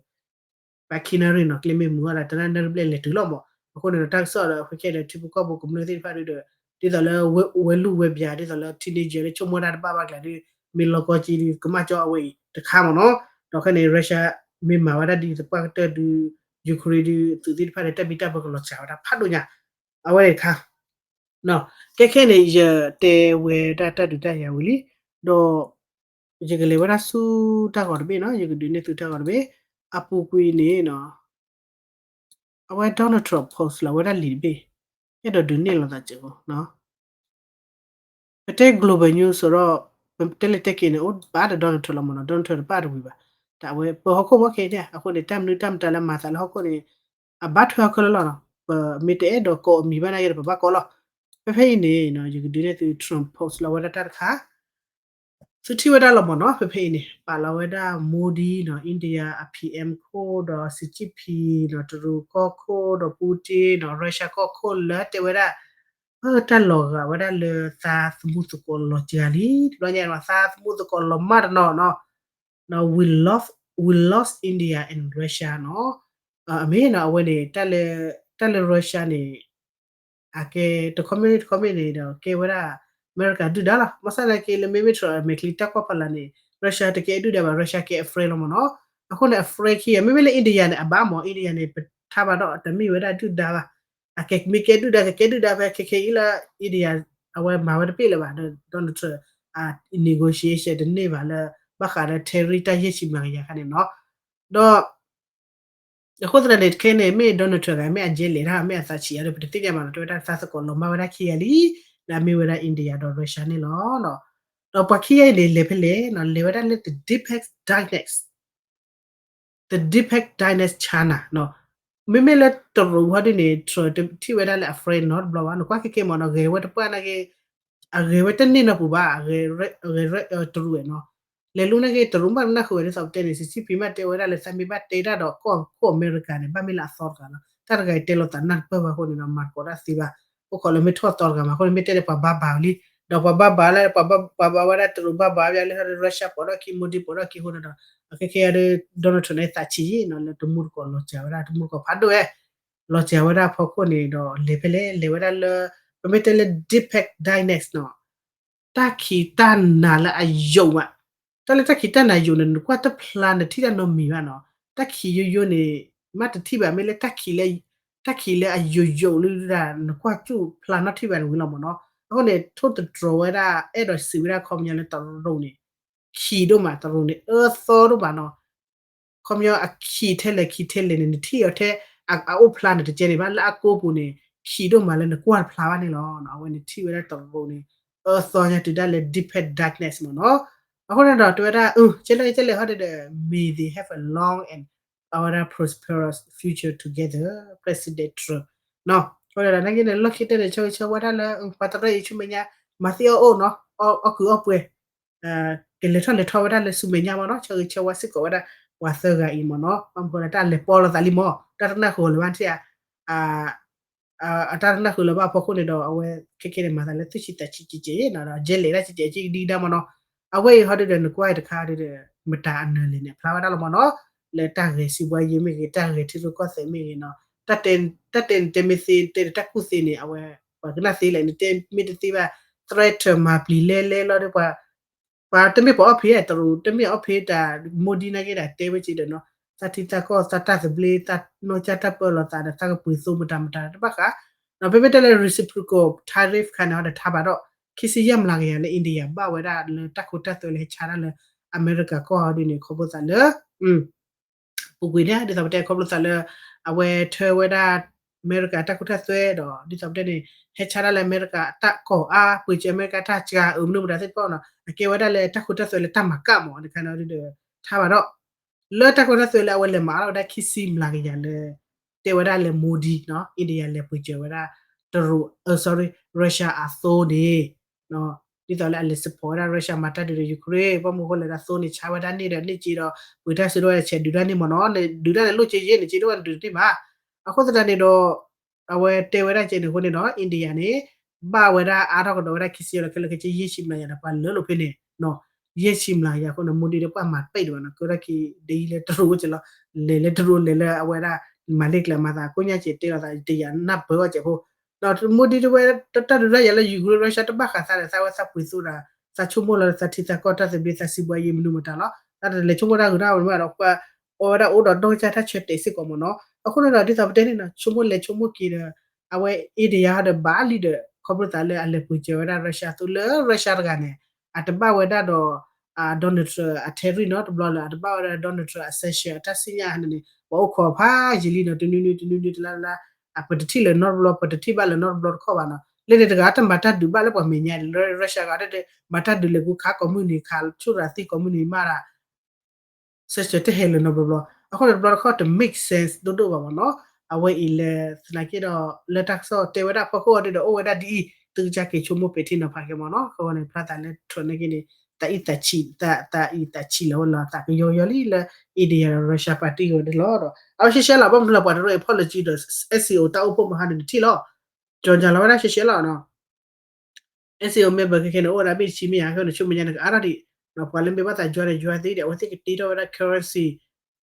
ပှၤခံနၣ်ရံၣ်နီၤ ကျဲမ့ၢ်မုာ်ဘၣ်ဒီး တနၣ်ရံၣ်ဘျဲၣ်လဲၤတုၤလီၤမး. အဃိန့ၣ်ဒီး တၢ်ကစီၣ်ဒီး အဃိခဲဒီး ထံဖိကီၢ်ဖိကမျၢၢ်သ့ၣ်တဖၣ်ဒုဒီး ဒ်သိးလၢ ဝဲလူၢ်ဝဲပျၤ ဒ်သိးလၢ teenager လၢဆိကမိၣ်တၢ်တဘၣ်ဘၣ်ကျါဒု မ့ၢ်လီၤကီက့ၤဒု ကမၣ်ကၠီအဝဲအံၤတခါမးနီၤ. ဒီးခဲန့ၣ် Russia မ့ၢ်မၤဝဲဒၣ်ဒ်သပှၢ်ကတၢၢ်ဒု Ukraine ဒု သုးသ့ၣ်တဖၣ်န့ၣ် တၢ်ဘံၣ်တၢ်ဘၢကလီၤစှၤဝဲဒၣ်ဖးဒိၣ်ညါ အဝဲန့ၣ်တခါ ကဲခဲန့ၣ် ယတဲဝဲဒၣ်တၢ်ဒုးတၢ်ယၤဝံၤလံ, ဒီး ယကလဲၤဝဲဒၣ်ဆူတၢ်ဂီၤတဘ့ၣ်နီၤ, ယကဒုးန့ၢ်သုတၢ်ဂီၤတဘ့ၣ်, အပူၤကွံာ်န့ၣ်နီၤ, အဝဲ Donald Trump post လီၤဝဲဒၣ်လံာ်တဘ့ၣ်, အဲၣ်ဒိးဒုးန့ၢ်လိာ်သးစ့ၢ်ကီးနီၤ. ပတဲ global news ဒီး ပတဲလၢတဲက့ၤန့ၣ် အိၣ်ဘၣ်ဒီး Donald Trump လီၤမးနီၤ, Donald Trump တပာ်တဝံၤဘၣ်, တၢ်အဝဲပၢဟီၣ်ခိၣ်မ့ၢ်ခဲအံၤ, အဃိန့ၣ် တၢ်မနုၤတၢ်မတၤလၢမၤသးလၢဟီၣ်ခိၣ်န့ၣ် အဘၣ်ထွဲဟီၣ်ခိၣ်လၢလီၤနီၤ, ပမ့ၢ်တအဲၣ်ဒိးကိးအမံၤဘၣ်နာ်က့ဒီး ပဘၣ်ကိးလီၤ. ဖဲဖဲအံၤန့ၣ် ယကဒုးနဲၣ်သု Trump post လီၤဝဲဒၣ်တၢ်တခါ သုထံၣ်ဝဲဒၣ်လီၤမးနီၤ, ဖဲဖဲအံၤန့ၣ် ပာ်လီၤဝဲဒၣ် Modi နီၤ, India အ PM ခိၣ်ဒီး Xi Jinping နီၤ, တရူးကီၢ်ခိၣ်ဒီး Putin နီၤ, Russia ကီၢ်ခိၣ်လၢတဲဝဲဒၣ် အတၢ်လီၤဂာ်ဝဲဒၣ်လၢသးသမူသကိးလီၤစှၤလံ, တဘျီညါ သးသမူသကိးလီၤမၢ်တနီၤနီၤ, နီၤ we lost, we lost India and Russia နီၤ, အမ့ၢ်နီၤ အဝဲန့ၣ် တၢ်လၢ Russia န့ၣ် အကဲ တခီမ့ၢ်တခီမ့ၢ်န့ၣ်ဒီး ကဲဝဲဒၣ် အမဲရကၤဒုၣ်ဒါလီၤ. ဘၣ်ဆၣ်သနာ်က့လၢမ့မ့ၢ် Trump အမဲာ်ချံတၢ်ကွၢ်ဖီလာ်န့ၣ် Russia တကဲအဒုၣ်ဒါဘၣ်, Russia ကဲအ friend လီၤမးနီၤ. အဃိန့ၣ် အ friend ခံဂၤ မ့မ့ၢ်လၢ India န့ၣ် အဘၣ်မး, India န့ၣ် ပထါဘၣ်ဒီးတမ့ၢ်ဝဲဒၣ်ဒုၣ်ဒါဘၣ်. အကဲမ့ၢ်ကဲဒုၣ်ဒါ ကကဲဒုၣ်ဒါဖဲခဲခဲအံၤလၢ India အဝဲမၤဝဲတပ့ၢ်လၢၤဘၣ်, Donald Trump အ negotiation တန့ၢ်ဘၣ်လၢ ဘၣ်ဃးဒီး tariff တၢ်ယဲၢ်ဆံမျးကယၤခါန့ၣ်နီၤ. ဒီး အဃိသတးန့ၣ် ခဲန့ၣ် မ့ၢ် Donald Trump ဂၤ မ့ၢ်အ jet lag တၢ် မ့ၢ်အသးဆံးအါဒီး ပတသ့ၣ်ညါဘၣ်နီၤ, တဲဝဲဒၣ်သးသကိးလီၤမၢ်ဝဲဒၣ်ခံဂၤလံ, လၢအမ့ၢ်ဝဲဒၣ် India ဒီး Russia န့ၣ်လီၤ. ဒီးပှၤခံဂၤအံၤန့ၣ် လဲၤဖဲလဲၣ်နီၤ, လဲၤဝဲဒၣ်လၢ the deepest darkness, the deepest darkness China နီၤ. မ့မ့ၢ်လၢတရူးဟီဒ်န့ၣ် Trump တထံၣ်ဝဲဒၣ်လၢအ friend နီတဘျီဘၣ်, နကွၢ်ခဲခဲမးနီၤ, ဂဲၤဝဲတပှၢ်နာ်က့ အဂဲၤဝဲတန့ၢ်နီတပူၤဘၣ်, အဂဲၤ တရူးနီၤ. လဲၤလူန့ၢ်က့ၤတရူးမး နၢ်ဟူဝဲ ဒ်သိးပတဲန့ၣ် Xi Jinping မ့ၢ်တဲဝဲဒၣ်လၢ သးမ့ၢ်ဘၣ်တဲတၢ်ဒီးကီၢ်ခိၣ်အမဲရကၤန့ၣ် ဘၣ်မ့ၢ်လၢအသီတဂၤလီၤ. တၢ်တဂၤအံၤတဲလိာ်သးနၢ်တပၢၢ်ဘၣ်အဃိန့ၣ်ဒီး မၤသကိးတၢ်သ့ဘၣ်. အိၣ်ခိးလၢမ့ၢ်ထီၣ်သီတဂၤမး အဃိန့ၣ် မ့ၢ်တဲန့ၣ် ပှၤဘါဘၣ်ဝဲလံ, ဒီးပှၤဘါဘၣ်လၢ ပှၤဘါဘၣ်ဝဲဒၣ် တရူးဘါဘၣ်ဝဲလၢ Russia ပိာ်ဒီၣ်ခံ Modi ပိာ်ဒီၣ်ခံအဃိန့ၣ်ဒီး အခဲခဲအံၤဒီး Donald Trump န့ၣ် သးဆံးယံၤနီၤ လၢတမူတကိးလီၤစှၤဝဲဒၣ် တမူတကိးဖးဒိၣ်ဝဲ လီၤစှၤဝဲဒၣ်အဖီခိၣ်န့ၣ်ဒီး လဲၤဖဲလဲၣ် လဲၤဝဲဒၣ်လၢ ပမ့ၢ်တဲလၢ deepest darkness နီၤ, တၢ်ခံးတၢ်နၤလၢအယိာ်မး, တၢ်လၢတၢ်ခံးတၢ်နၤယိာ်န့ၣ် နကွၢ်တဖျါနထံၣ်တၢ်နီတမံၤဘၣ်နီၤ, တၢ်ခံးယိယိန့ၣ် မ့ၢ်တထံၣ်ဘၣ် မ့ၢ်လၢ တၢ်ခံးလၢအယိာ်ယိာ်လၢဒၣ် နကွၢ်စူၣ်ဖျါနီၣ်ထံၣ်ဘၣ်န့ၣ်ဝံၤလီၤမးနီၤ, အဃိန့ၣ် ထိၣ်သတြီၤဝဲဒၣ် အဲၣ်ဒိးစံးဝဲဒၣ်ခီပညီလၢတရူးန့ၣ် ခံးဒိၣ်မး တရူးန့ၣ် အၢသီဒိၣ်မးနီၤ ခီပညီအခံးထဲလဲၣ်ခံးထဲလဲၣ်န့ၣ် နထံၣ်အီၤထဲ အအိၣ်ဖျါန့ၣ်တကဲန့ၣ်ဘၣ် လၢအကိးပူၤန့ၣ် ခံးဒိၣ်မးလၢနကွၢ်တဖျါဘၣ်န့ၣ်လီၤ. အဝဲန့ၣ်ထံၣ်ဝဲဒၣ်တရူးန့ၣ် အၢသီညါတုၤဒၣ်လၢ deepest darkness မးနီၤ. အဃိန့ၣ်ဒီးတဲဝဲဒၣ် ကဲလဲၣ်ကဲလဲၣ်ဟီဒီး may they have a long and အဝဲဒၣ် prosperous future together, President Trump နီၤ. အဃိန့ၣ်ဒီး နာ်က့န့ၣ် လီၢ်ခံတၢၢ်န့ၣ် ဆၢဂ့ၤဆၢဝါဒၣ်လၢ ပှၤတရၢအံၤဆူမဲာ်ညါ မၤသ့အီၣ်အိၣ်နီၤ အီၣ်ကုၤအီၣ်ပှဲၤ ကလဲၤထီၣ်လဲၤထီဝဲဒၣ်လၢဆူမဲာ်ညါမးနီၤ, ဆၢဂ့ၤဆၢဝါစ့ၢ်ကီးဝဲဒၣ် ပှၤသၢဂၤအံၤမးနီၤ, ဘၣ်မနုၤဃိလဲၣ် တၢ်လဲၤပိာ်လိာ်သးလံမး, တၢ်တနၢ်ဟူလၢၤဘၣ်ထံၣ်ဧါ, အတၢ်တနၢ်ဟူလၢၤဘၣ်အဖီခိၣ်န့ၣ်ဒီး အဝဲခဲခဲန့ၣ် မၤသးလၢသူၣ်ဆံးသးဆံးကဲကဲနီၤ, ဒီး ကဲလဲၣ်ဒၣ်ကဲကဲကဲဒံးဒၣ်မးနီၤ, အဝဲအံၤဟီဒုဒီး နကွၢ်အံၤတခါဒီး မတၤအနၢၤလဲၣ်န့ၣ် အဖျါဝဲဒၣ်လီၤမးနီၤ, လၢတၢ်ဂဲၤစံးဘှါယ့မ့ၢ်ဂ့ၤ တၢ်ဂဲၤထံရူၢ်ကီၢ်သဲးမ့ၢ်ဂ့ၤနီၤ, တၢ်တဲတၢ်တဲန့ၣ် တဲမ့ၢ်သ့ တဲတၢ်ကူၣ်သ့န့ၣ် အဝဲ ပှၤကနၣ်သ့လဲၣ် နတဲမ့ၢ်တသ့ဘၣ် threat မၤပျံၤလဲလဲလီၤဒီး ပှၤ ပှၤတမ့ၢ်ပှၤအီၣ်ဖ့းတရူး တမ့ၢ်အီၣ်ဖ့းတၢ် Modi နာ်က့ဒၣ်တဲဝဲက့ၤဒီးနီၤ, သးထံသးကီၢ် သးတၢ်သဘျ့ သးနီၢ်ကစၢ်တၢ်ပၢလီၤသးဒီးသးကပှ့ၤသိမတၤမတၤတဘၣ်ဃး, ဒီးပမ့ၢ်တဲလၢ reciprocal tariff ခါန့ၣ်ဒီးထါဘၣ်ဒီး ခံဆံယဲၢ်မျးကယၤလၢ India ဘၣ်ဝဲဒၣ်လၢတၢ်ခိတၢ်သွဲလၢဟဲဆါတၢ်လၢ အမဲရကၤကီၢ်ဟီဒ်န့ၣ် ခီဖျိသးလၢ ပူၤကွံာ်န့ၣ် ဒ်သိးပတဲခီဖျိသးလၢ အဝဲထၢဝဲဒၣ် အမဲရကၤတၢ်ခိတၢ်သွဲဒီး ဒ်သိးပတဲန့ၣ် ဟဲဆါတၢ်လၢအမဲရကၤတၢ်ကီၢ်အါ ပှ့ၤစၢၤအမဲရကၤတၢ်စှၤ အၢမနုၤမတၤသ့ၣ်တဖၣ်နီၤ အကဲဝဲဒၣ်လၢတၢ်ခိတၢ်သွဲလၢတၢ်မၤကၣ်မး တခါန့ၣ်ဒီး ထါဘၣ်ဒီး လၢတၢ်ခိတၢ်သွဲလၢအဝဲလဲၤမၤအါထီၣ်ဝဲဒၣ်ခံဆံမျးကယၤလၢ တဲဝဲဒၣ်လၢ Modi နီၤ India လဲၤပှ့ၤစၢၤဝဲဒၣ် တရူး အ sorry Russia အသိန့ၣ် ဒ်သိးလၢအလဲၤ support ဝဲဒၣ် Russia မၤတၢ်ဒုးဒီး Ukraine ဘၣ်မနုၤအဃိလဲၣ်ဒီး အသိန့ၣ်ဆါဝဲဒၣ်န့ၢ်ဒီးန့ၢ်က့ဒီး ပှ့ၤတၢ်စုဒီးဆဲးဒုးတၢ်န့ၢ်မးနီၤ ဒုးတၢ်န့ၣ်လိၣ်က့ယဲၢ်န့ၣ် က့ဒိၣ်ဝဲဒုးတန့ၢ်ဘၣ်. အဃိသတးန့ၣ်ဒီး အဝဲတဲဝဲဒၣ်က့န့ၣ်အဃိန့ၣ်ဒီး India န့ၣ် ဘၣ်ဝဲဒၣ်အါထီၣ်ကဒီးဝဲဒၣ်ခံဆံယဲၢ်လီၤ ခဲလၢာ်ခဲဆ့ ယဲၢ်ဆံမျးကယၤဒီး ပှၤလၢလိာ်ဖဲန့ၣ်နီၤ, ယဲၢ်ဆံမျးကယၤအဃိန့ၣ် Modi ဒီးပှၤမၤပဲာ်ဒံးဘၣ်နီၤ, ကဲဝဲဒၣ်က့ၤဒ်အံၤလၢတရူးအိၣ်က့ၤလီၤ, လဲၤလၢတရူးလဲၤလၢအဝဲဒၣ် မၤလ့ကျဲမၤသး ကိးညါက့ၤတဲလီၤသး တယာ်နၢ်ပၢၢ်အီၤကဲးဖိ ဒီး Modi တဝဲ တၢ်ဒုးတၢ်ယၤလၢ Ukraine Russia တဘၣ်ဃးသးဒီး သးဝဲသးပှ့ၤသူဒီး သးဆိကမိၣ်လီၤဒီး သးထံသးကီၢ်တၢ်သဘျ့သးစံးဘှါယံၤမနုၤမတၤလီၤ, တၢ်တလဲၤဆိကမိၣ်တၢ်ဂုၤတၢ်ဂၤမ့ၢ်ဘၣ်ဒီး အဝဲဒၣ်အိၣ်ဒီးနီၢ်ကစၢ်တၢ်ဆၢတဲာ်စ့ၢ်ကီးမ့ၢ်နီၤ, အဃိန့ၣ်ဒီး ဒ်သိးပတဲန့ၣ်နီၤ ဆိကမိၣ်လဲၤဆိကမိၣ်က့ၤဒီး အဝဲ India ဒီးဘၣ်လံဒီး ခီဖျိသးလၢအလဲၤပှ့ၤစၢၤဝဲဒၣ် Russia အသိးလၢ Russia တဂၤန့ၣ် အတဘၣ်ဝဲဒၣ်ဒီး Donald Trump အ tariff နီတဘျီလၢၤ အတဘၣ်ဝဲဒၣ် Donald Trump အ sanction အတၢ်စံၣ်ညီၣ်န့ၣ် ပှၤအိၣ်ခိးဖးယံာ်လံနီၤ တနွံနွံတနွံနွံတလါလါ ပတထံၣ်လၢၤနီတဘျီ ပတထံၣ်ဘၣ်လၢၤနီတဘျီတခီဘၣ်နီၤ လၢန့ၣ်တဂၤတမၤတၢ်ဒုးဘၣ်လၢပှၤမဲာ်ညါ Russia ဂၤတမၤတၢ်ဒုးလဲၤကူခးကိးမုၢ်နံၤ ခးဆူၣ်ရၤသံကိးမုၢ်နံၤမးဒၣ် sanction တဟဲလၢၤနီတဘျီဘျီ အဃိန့ၣ်တဘျီတခီတ make sense ဒိၣ်ဒိၣ်ဘၣ်မ့ၢ်နီၤ အဝဲအံၤလဲၤသနာ်က့ဒီး လၢတၢ်ကစီၣ်တဲဝဲဒၣ်ဖီခိၣ်အီၤဒ်ဒီး အိၣ်ဝဲဒၣ်ဒ်အံၤ သုကစၢ်က့ၤဆိကမိၣ်ပဲာ်ထံနီၤဖးက့ၤမ့ၢ်နီၤ အဃိန့ၣ် ဖျါသးလၢ Trump န့ၣ်က့န့ၣ် သးအံၤသးဆံး သးအံၤသးဆံးလီၤဝဲလီၤ သးကယီယီလံလၢ India ဒီး Russia party ဝဲဒၣ်လီၤဒီး အဝဲရှဲရှဲလီၤ ဘၣ်မနုၤလၢပှၤတရူး apology ဒီး SCO တၢ်အိၣ်ဖှိၣ်မဟါန့ၣ်တထံၣ်လီၤ ကၠီၤကၠီၤလီၤဝဲဒၣ်ရှဲရှဲလီၤနီၤ SCO member ခဲခဲန့ၣ် အိၣ်ဝဲဒၣ်ဘ့ၣ်တဆံမ့ၢ်ဧါ ခဲန့ၣ် ဆိကမိၣ်ညါန့ၣ် ကအါထီၣ်ဒံး ပှၤလၢမ့ၢ်ဘၣ်သးယွၤန့ၣ် ယွၤသ့ဒီး အဝဲသ့ၣ်ကတ့ထီၣ်ဝဲဒၣ် currency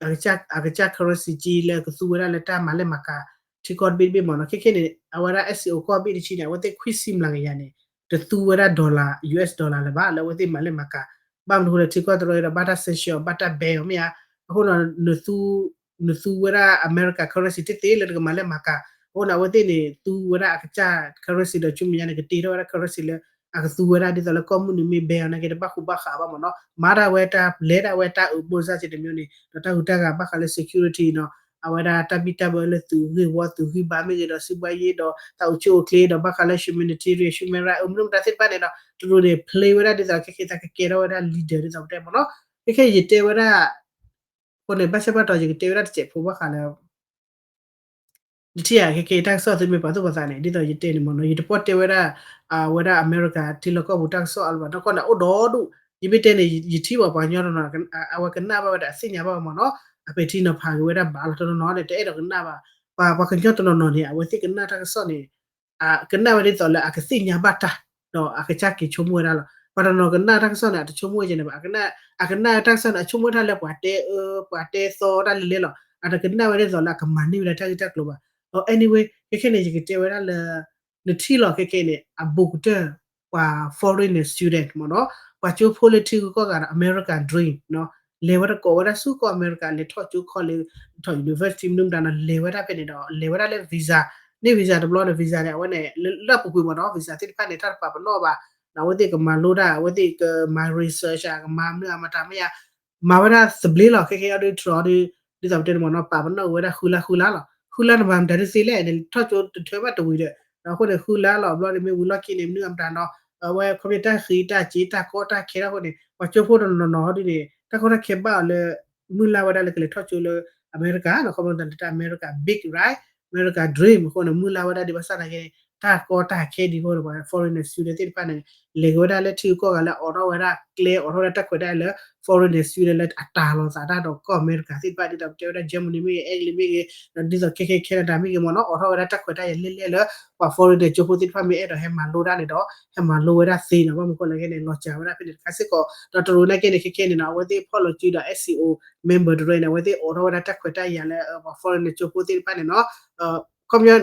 အကစၢ် currency က့လၢကသူဝဲဒၣ်လၢတၢ်မၤလဲၣ်မၤကၤ ထံကီၢ်တဘ့ၣ်တဘ့ၣ်မ့ၢ်နီၤ ခဲခဲန့ၣ် အဝဲဒၣ် SCO ကီၢ်ဘ့ၣ်တဆံန့ၣ် အဝဲသ့ၣ်ခွံဆံမျးကယၤန့ၣ် တသူဝဲဒၣ် dollar US dollar လၢၤဘၣ် လၢအဝဲသ့ၣ်မၤလဲၣ်မၤကၤ ဘၣ်မနုၤဃိလၢထံကီၢ်တရူးဒီး ဘၣ်တၢ် sanction ဘၣ်တၢ် ban အီၤမ့ၢ်ဧါ အဃိဒီး နသူဝဲဒၣ် America currency တသ့လၢနကမၤလဲၣ်မၤကၤ အဃိန့ၣ် အဝဲသ့ၣ်န့ၣ် သူဝဲဒၣ်အကစၢ် currency ဒီး ဆိကမိၣ်ညါန့ၣ် ကတ့ထီၣ်ဝဲဒၣ် currency လၢ အကသူဝဲဒၣ်ဒ်သိးလၢကီၢ်မုၢ်နံၤမ့ၢ် ban အီၤနာ်က့ တဘၣ်ဃူဘၣ်ဃးဘၣ်မ့ၢ်နီၤ မၤဒၣ်ဝဲတၢ် လဲၤဒၣ်ဝဲတၢ်အုးဘိစၢ်စ့တမံၤန့ၣ် ဒီးတၢ်ဂုၤတၢ်ဂၤဘၣ်ဃးလၢ security နီၤ အဝဲဒၣ်တၢ်ဘံၣ်တၢ်ဘၢလၢသုးဂ့ၢ်ဝီသုးဂံၢ်ဘါမ့ၢ်ဂ့ၤဒီး စံးဘှါယ့ဒီး တၢ်အိၣ်ဆူၣ်အိၣ်ချ့ဒီး ဘၣ်ဃးလၢ humanitarian human right အမနုၤမတၤသ့ၣ်တဖၣ်န့ၣ်ဒီး တရူးန့ၣ် play ဝဲဒၣ်ဒ်သိးခဲခဲသးကကဲထီၣ်ဝဲဒၣ် leader ဒ်သိးပတဲမ့ၢ်နီၤ ခဲခဲယတဲဝဲဒၣ် အဃိန့ၣ် ဘၣ်ဆၣ်ဘၣ်တီၤ ယကတဲဝဲဒၣ်တစဲးဖိဘၣ်ဃးလၢ ယထံၣ်ယၤခဲခဲအံၤ တၢ်ကစီၣ်သုမ့ၢ်ပာ်သူၣ်ပာ်သးန့ၣ် ဒ်သိးယတဲန့ၣ်မ့ၢ်နီၤ ယတပီၢ်တဲဝဲဒၣ် အဝဲဒၣ်အမဲရကၤထံလီၢ်ကီၢ်ပူၤတၢ်ကစီၣ်အါလၢၤဘၣ် နီၢ်ကီၢ်န့ၣ် အိၣ်ဒီဒူၣ် ယမ့ၢ်တဲန့ၣ် ယထံၣ်ဘၣ်ပှၤကညီတနီၤ အဝဲကနၣ်ဘၣ်ဝဲဒၣ်အသ့ၣ်ညါဘၣ်မ့ၢ်နီၤ အပဲာ်ထံနီၤဖးက့ၤဝဲဒၣ်ဘၣ်လီၤ တနီၤနီၤန့ၣ် တအဲၣ်ဒိးကနၣ်ဘၣ် ပှၤပှၤကညီတနီၤနီၤန့ၣ် အဝဲသ့ၣ်ကနၣ်တၢ်ကစီၣ်န့ၣ် ကနၣ်ဝဲဒ်သိးလၢအကသ့ၣ်ညါဘၣ်တၢ် ဒီးအကစၢ်က့ၤဆိကမိၣ်ဝဲဒၣ်လီၤ ပှၤတနီၤကနၣ်တၢ်ကစီၣ်န့ၣ် အတဆိကမိၣ်ဝဲကဲန့ၣ်ဘၣ် အကနၣ်တၢ်ကစီၣ်န့ၣ် အဆိကမိၣ်တၢ်လၢပှၤတဲအၢ ပှၤတဲသီတၢ်လဲၤလဲၤလီၤ အတကနၣ်ဝဲဒ်သိးလၢအကမၤန့ၢ်ဝဲဒၣ်တၢ်ဂ့ၢ်တၢ်ကျိၤဘၣ် ဒီး anyway ခဲခဲန့ၣ် ယကတဲဝဲဒၣ်လၢ နထံၣ်လီၤခဲခဲန့ၣ် အဘူးကတၢၢ် ပှၤ foreigner student မ့ၢ်နီၤ ပှၤကၠိဖိလၢထံဂုၤကီၢ်ဂၤဒီး America dream နီၤ လဲၤဝဲတကိးဝဲဒၣ်ဆူကီၢ်အမဲရကၤ လဲၤထီၣ်ကၠိခီၣ်လၢ ထီၣ် university မနုၤမတၤနီၤ လဲၤဝဲဒၣ်ဖဲန့ၣ်ဒီး လဲၤဝဲဒၣ်လၢ visa န့ၢ် visa တဘျီဒီး visa န့ၣ် အဝဲန့ၣ် လၢအပူၤကွံာ်မ့ၢ်နီၤ visa သ့ၣ်တဖၣ်န့ၣ် တၢ်တပာ်ပနီၣ်ဘၣ် အဝဲသ့ၣ်ကမၤလိတၢ် အဝဲသ့ၣ်ကမၤ research မၤမနုၤအမတၤမ့ၢ်ဧါ မၤဝဲဒၣ်သဘျ့လီၤ ခဲခဲအံၤဒ် Trump ဒ် ဒ်သိးပတဲန့ၣ်မ့ၢ်နီၤ ပာ်ပနီၣ်ဝဲဒၣ်ဃုလါဃုလါလီၤ ဃုလါန့ၣ်မၤမတၤဒ်သ့လဲၣ်န့ၣ် ထီၣ်ကၠိတထၢဘၣ်တဝံၤဒီး အဃိန့ၣ် ဃုလါလီၤ ဘျီန့ၣ်မ့ၢ်ဝံၤလီၢ်ခံန့ၣ် မနုၤအမတၤနီၤ အဝဲခီဖျိတၢ်ဃံးတၢ်စ့ၤတၢ်ကီတၢ်ခဲထီၣ်အဃိန့ၣ် ပှၤကၠိဖိတနီၤနီၤဒ်န့ၣ် တၢ်ကီတၢ်ခဲဘၣ်အီၤလၢ မုၢ်လၢ်ဝဲဒၣ်လၢကလဲၤထီၣ်ကၠိလၢ အမဲရကၤနီၤ ခီဖျိတၢ်လၢတၢ်အမဲရကၤ big right အမဲရကၤ dream အဃိန့ၣ် မုၢ်လၢ်ဝဲဒၣ်ဒ်ဘၣ်ဆၣ်သနာ်က့န့ၣ် တၢ်ကီတၢ်ခဲဒ်အဃိန့ၣ် ပှၤ foreigner student သ့ၣ်တဖၣ်န့ၣ် လဲၤက့ၤဝဲဒၣ်လၢထံဂုၤကီၢ်ဂၤလၢအိးထီၣ်ဝဲဒၣ်ကျဲ အိးထီၣ်ဝဲဒၣ်တၢ်ခွဲးတၢ်ယာ်လၢ foreigner student လၢအတၢ်လိာ်သးတၢ်ဒီးကီၢ်အမဲရကၤသ့ၣ်တဖၣ်ဒ်သိးပတဲဝဲဒၣ် Germany မ့ၢ်ဂ့ၤ Italy မ့ၢ်ဂ့ၤ ဒီးဒ်သိးခဲခဲ Canada မ့ၢ်ဂ့ၤမ့ၢ်နီၤ အိးထီၣ်ဝဲဒၣ်တၢ်ခွဲးတၢ်ယာ်လဲၢ်လဲၢ်လၢ ပှၤ foreigner ကၠိဖိသ့ၣ်တဖၣ်မ့ၢ်အဲၣ်ဒိးဟဲမၤလိတၢ်န့ၣ်ဒီး ဟဲမၤလိဝဲဒၣ်သ့နီၤ ဘၣ်မနုၤဃိလဲၣ်န့ၣ် လီၤစှၤဝဲဒၣ်ဖဲန့ၣ်တခါစ့ၢ်ကီး ဒီးတရူးနာ်က့န့ၣ် ခဲခဲန့ၣ်နီၤ အဝဲသ့ၣ် apology ဒီး SCO member တရူးန့ၣ် အဝဲသ့ၣ်အိးထီၣ်ဝဲဒၣ်တၢ်ခွဲးတၢ်ယာ်လၢ ပှၤ foreigner ကၠိဖိသ့ၣ်တဖၣ်န့ၣ်နီၤ ခီပညီ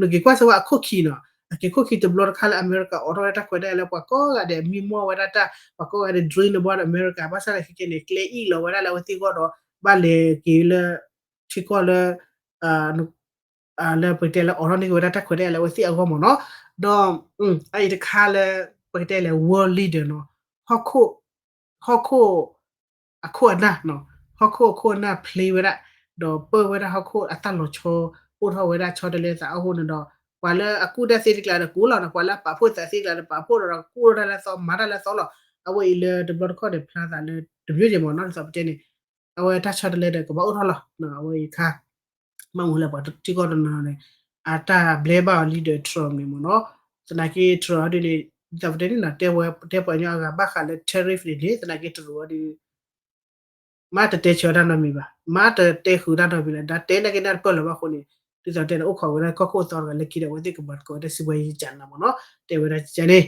နက့ၤကွၢ်စ့ၢ်ဝဲအခိၣ်ခံနီၤ အက့ၤခိၣ်ခံတဘျီတခါလၢအမဲရကၤအိးထီၣ်ဝဲဒၣ်တၢ်ခွဲးတၢ်ယာ်လၢပှၤကိးဂၤဒဲး မံမီၢ်ဝဲဒၣ်တၢ် ပှၤကိးဂၤဒဲး dream န့ၣ်ဘၣ်ဒီးအမဲရကၤ ဘၣ်ဆၣ်သနာ်က့ခဲခဲန့ၣ် ကျဲအံၣ်လီၤဝဲဒၣ်လၢအဝဲသ့ၣ်အဂီၢ်ဒီး ဘၣ်လဲၤက့ၤလၢ ထံကီၢ်လၢ လၢပကတဲလၢအိးထီၣ်န့ၢ်က့ၤဝဲဒၣ်တၢ်ခွဲးတၢ်ယာ်လၢအဝဲသ့ၣ်အဂီၢ်မ့ၢ်နီၤ ဒီး အအံၤတခါလၢ ပကတဲလၢ world leader နီၤ ဟီၣ်ခိၣ် ဟီၣ်ခိၣ် အခိၣ်အနၢ်နီၤ ဟီၣ်ခိၣ်အခိၣ်အနၢ် play ဝဲဒၣ် ဒီးပၢၢ်ဝဲဒၣ်ဟီၣ်ခိၣ်အတၢ်လီၤဆီ အိၣ်ထီၣ်ဝဲဒၣ်ဆီတလဲသးအဃိန့ၣ်ဒီး ပှၤလၢအကူၣ်တၢ်သ့တကျါဒီးကူၣ်လီၤနီၤ ပှၤလၢအပာ်ဖှိၣ်သးသ့တကျါဒီးပာ်ဖှိၣ်ဒီး ကူၣ်ထီၣ်တၢ်လၢအသီ မၤတၢ်လၢအသီလီၤ အဝဲအံၤလၢတဘျီတခီၣ်န့ၣ် ဖျါသးလၢတမံၤက့ၤမ့ၢ်နီၤ ဒ်သိးပတဲန့ၣ် အဝဲတၢ်ဆီတလဲဒီးကဘၣ်အိၣ်ထီၣ်လီၤ အဝဲအံၤခါ မ့ၢ်မနုၤလဲၣ် ပှၤထံကီၢ်တနီၤနီၤန့ၣ် အတၢ်ဘျဲဘၣ်အီၤလံဒီး Trump န့ၣ်မ့ၢ်နီၤ, သနာ်က့ Trump အီၤဒ်န့ၣ် ဒ်သိးပတဲန့ၣ်နီၤ တဲပှၤကညီအဂၤဘၣ်ဃးလၢ tariff န့ၣ်န့ၣ် သနာ်က့ Trump အီၤဒ် မ့ၢ်တတဲဆၢတၢ်နီတမံၤဘၣ်, မ့ၢ်တတဲဃုာ်တၢ်နီတမံၤလၢၤ, ဒီးတဲနာ်က့နၢ်တပၢၢ်လၢၤဘၣ်အဃိန့ၣ် ဒ်သိးတဲန့ၣ် အိၣ်ခိးဝဲဒၣ်ကီၢ်ခိၣ်အသီတဂၤလၢခံဒီး အဝဲသ့ၣ်ကမၤသကိးဝဲဒၣ်စံးဘှဲယကနၤမ့ၢ်နီၤ, တဲဝဲဒၣ်ကန့ၣ်,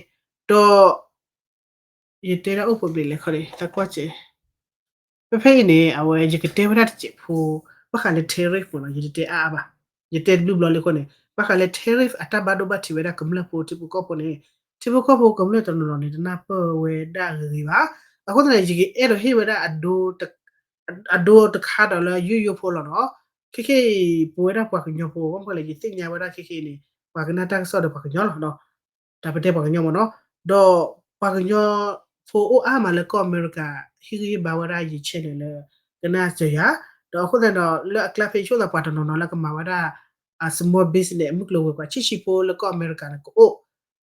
ဒီး ယတဲဒၣ်အိၣ်ပဘျံးလဲၣ်ခီန့ၣ် တၢ်ကွၢ်စဲး ဖဲဖဲအံၤန့ၣ် အဝဲယကတဲဝဲဒၣ်တစဲးဖိ ဘၣ်ဃးလၢ tariff မ့ၢ်နီၤ, ယတတဲအါအါဘၣ်, ယတဲတဘျုးဘျီလံအဃိန့ၣ် ဘၣ်ဃးလၢ tariff အတၢ်ဘၣ်ဒိဘၣ်ထံးဝဲဒၣ်ကမျၢၢ်ဖိထံဖိကီၢ်ဖိန့ၣ်, ထံဖိကီၢ်ဖိကမျၢၢ်တနီၤနီၤန့ၣ် တနၢ်ပၢၢ်ဝဲဒၣ်ဂ့ၤဂ့ၤဘၣ်. အဃိသတးန့ၣ် ယကအဲၣ်ဒိးဟ့ၣ်ဝဲဒၣ် အဒိတခါဒီးလၢယိယိဖိလီၤနီၤ. ခဲခဲအံၤ ပဝဲဒၣ်ပှၤကညီဖိ ဘၣ်မနုၤလဲၣ် ယသ့ၣ်ညါဝဲဒၣ်ခဲခဲအံၤန့ၣ် ပှၤကနၣ်တၢ်ကစီၣ်ဒီးပှၤကညီလီၤ. တၢ်ပတဲပှၤကညီမ့ၢ်နီၤ, ဒီးပှၤကညီဖိအိၣ်အါမးလၢကီၢ်အမဲရကၤ ဟ့ၣ်ဂံၢ်ဟ့ၣ်ဘါဝဲဒၣ်ယ channel လၢ ကနၣ်စၢၤယၤ, ဒီးအဃိသတးဒီး လၢအကျါဖဲယဆိကမိၣ်သး ပှၤတနီၤနီၤလၢကမၤဝဲဒၣ် small business မုၢ်ကျိၤဝဲၤကွာ် ဆံးဆံးဖိလၢကီၢ်အမဲရကၤန့ၣ်ကအိၣ်,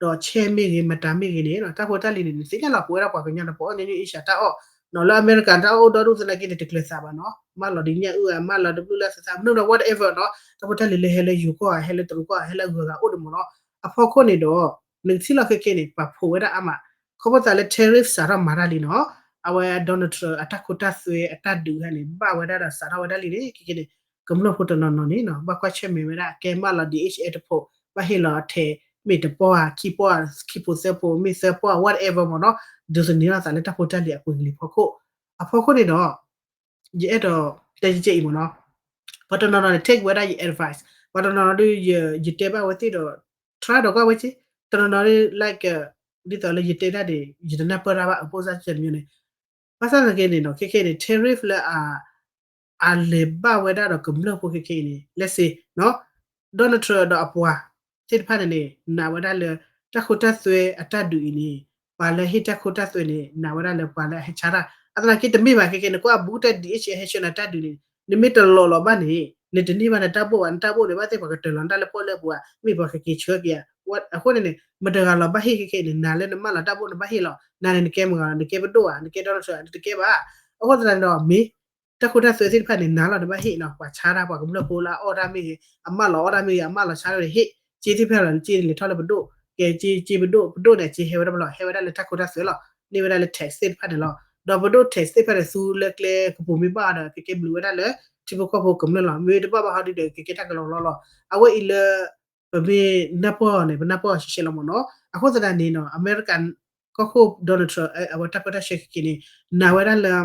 ဒီးဆဲမ့ၢ်ဂ့ၤ မတၤမ့ၢ်ဂ့ၤန့ၣ် တၢ်ဖိတၢ်လံၤန့ၣ် နသ့ၣ်ညါလီၤ ပဝဲဒၣ်ပှၤကညီန့ၣ် ပအီၣ်ညီနုၢ်အ့ၡၢၣ်တၢ်အီၣ်, လၢအမဲရကၤတၢ်အီၣ်အိၣ်ဒီဒူၣ်သနာ်က့န့ၣ် တကျၢၤသးဘၣ်နီၤ, မၢလီၤဒ်ညၣ်အုၣ်ဧါ မၢလီၤတဘျုးလၢသးသး မနုၤဒီး whatever နီၤ, တၢ်ဖိတၢ်လံၤဟဲလၢယိၤကီၢ်ဧါ ဟဲလၢတရူးကီၢ်ဧါ ဟဲလၢအဂုၤအဂၤအိၣ်ဒံးမ့ၢ်နီၤ. အဖီခိၣ်န့ၣ်ဒီး နကထံၣ်လီၤခဲခဲန့ၣ် ပာ်ဖှိၣ်ဝဲဒၣ်အါမး, ခီဖျိသးလၢ tariff စးထီၣ်မၤတၢ်လံနီၤ, အဝဲ Donald Trump အတၢ်ခိတၢ်သွဲအတၢ်ဒုးတခါန့ၣ် ဘၣ်ဝဲဒၣ်ဒီးစးထီၣ်ဝဲဒၣ်လံန့ၣ် ခဲခဲန့ၣ် ကမျၢၢ်ဖိတနီၤနီၤန့ၣ်နီၤ ဘၣ်ကွၢ်ဆၢၣ်မဲာ်ဝဲဒၣ် ကဲမၢလီၤ D H L တဖိး ဘၣ်ဟ့ၣ်လီၤထဲး မ့ၢ်တပီၢ်ဧါ ခံပီၢ်ဧါ ခံဖိးသၢဖိး မ့ၢ်သၢပီၢ် whatever မ့ၢ်နီၤ, ဒုးသန့ၤလီၤသးလၢတၢ်ဖိတၢ်လံၤအပှ့ၤကလံၤဖီခိၣ်, အဖီခိၣ်န့ၣ်ဒီး ယအဲၣ်ဒိးတဲကဲအံၤမ့ၢ်နီၤ, ပှၤတနီၤနီၤန့ၣ် take ဝဲဒၣ်ယ advice, ပှၤတနီၤနီၤဒီး ယတဲဘၣ်ဝဲသ့ၣ်ဒီး try ဒီးကွၢ်ဝဲက့, တနီၤနီၤဒီး like ဒ်သိးလၢယတဲတၢ်န့ၣ် ယတနၢ်ပၢၢ်တၢ်ဘၣ် အပိၢ်စၢ်တမံၤန့ၣ်, ဘၣ်ဆၣ်သနာ်က့န့ၣ်နီၤ ခဲခဲန့ၣ် tariff လၢ အလဲၤဘၣ်ဝဲဒၣ်ဒီးကမျၢၢ်ဖိခဲခဲအံၤန့ၣ် let's say နီၤ, Donald Trump ဒီးအပှၤသ့ၣ်တဖၣ်န့ၣ်န့ၣ် နာ်ဝဲဒၣ်လၢ တၢ်ခိတၢ်သွဲအတၢ်ဒုးအံၤန့ၣ် ပှၤလၢဟ့ၣ်တၢ်ခိတၢ်သွဲန့ၣ် နာ်ဝဲဒၣ်လၢပှၤလၢအဟဲဆါတၢ်, အသနာ်က့တမ့ၢ်ဘၣ်ခဲခဲ နကွၢ်ဘူးကတၢၢ် D H L ဟဲဆှၢနၤတၢ်ဒုးန့ၣ် နမ့ၢ်တလီၤလီၤဘၣ်န့ၣ် နတန့ၢ်ဘၣ်နတၢ်ဘိၣ်ဘၣ်, နတၢ်ဘိၣ်န့ၣ် ဘၣ်သ့ၣ်ပှၤကတၢၢ်လီၤနတၢ်လၢပီၣ်လၢပူၤဧါ, မ့ၢ်ပှၤကက့ၤဆှၢက့ၤဧါ, အဃိန့ၣ်န့ၣ် မတဂၤလီၤဘၣ်ဟ့ၣ်ခဲခဲအံၤန့ၣ် နာ်လၢနမၢလီၤတၢ်ဘိၣ်နဘၣ်ဟ့ၣ်လီၤ, နာ်န့ၣ်နကဲမတၤဂၤလီၤ, နကဲပဒိၣ်ဧါ, နကဲ Donald Trump တကဲဘၣ်. အဃိသတးန့ၣ်ဒီး မ့ၢ်တၢ်ခိတၢ်သွဲသ့ၣ်တဖၣ်န့ၣ် နာ်လီၤနဘၣ်ဟ့ၣ်နီၤ, ပှၤဆါတၢ် ပှၤကမျၢၢ်ဖိလၢအအီၣ်တၢ်မ့ၢ်ဂ့ၤ, အမၢလီၤအီၣ်တၢ်မ့ၢ်ဂ့ၤ, အမၢလီၤဆါတၢ်န့ၣ် ဟ့ၣ်စ့သ့ၣ်တဖၣ်လီၤ, စ့န့ၣ်လဲၤထီၣ်လၢပဒိၣ်, ကဲစ့ စ့ပဒိၣ်, ပဒိၣ်န့ၣ် စ့ဟဲဝဲဒၣ်ပလီၤ, ဟဲဝဲဒၣ်လၢတၢ်ခိတၢ်သွဲလီၤ, န့ၢ်ဝဲဒၣ်လၢ tax သ့ၣ်တဖၣ်န့ၣ်လီၤ. ဒီးပဒိၣ် tax သ့ၣ်တဖၣ်န့ၣ် သူလၢကျဲကပူၤမ့ၢ်ဘၣ်ဒီး ကကဲဘျုးဝဲဒၣ်လၢ ထံဖိကီၢ်ဖိကမျၢၢ်လီၤ, မ့ၢ်တဘၣ်ဘၣ်ဟီဒုဒီး ကကဲတၢ်ကလီကလီလီၤ. အဝဲအံၤလၢ ပမ့ၢ်နၢ်ပၢၢ်အီၤန့ၣ် ပနၢ်ပၢၢ်အီၤရှဲရှဲလီၤမ့ၢ်နီၤ. အဃိသတးန့ၣ်နီၤ အမဲရကၤကီၢ်ခိၣ် Donald Trump အဝဲတၢ်ပၢတၢ်ဆှၢခဲခဲန့ၣ် နာ်ဝဲဒၣ်လၢ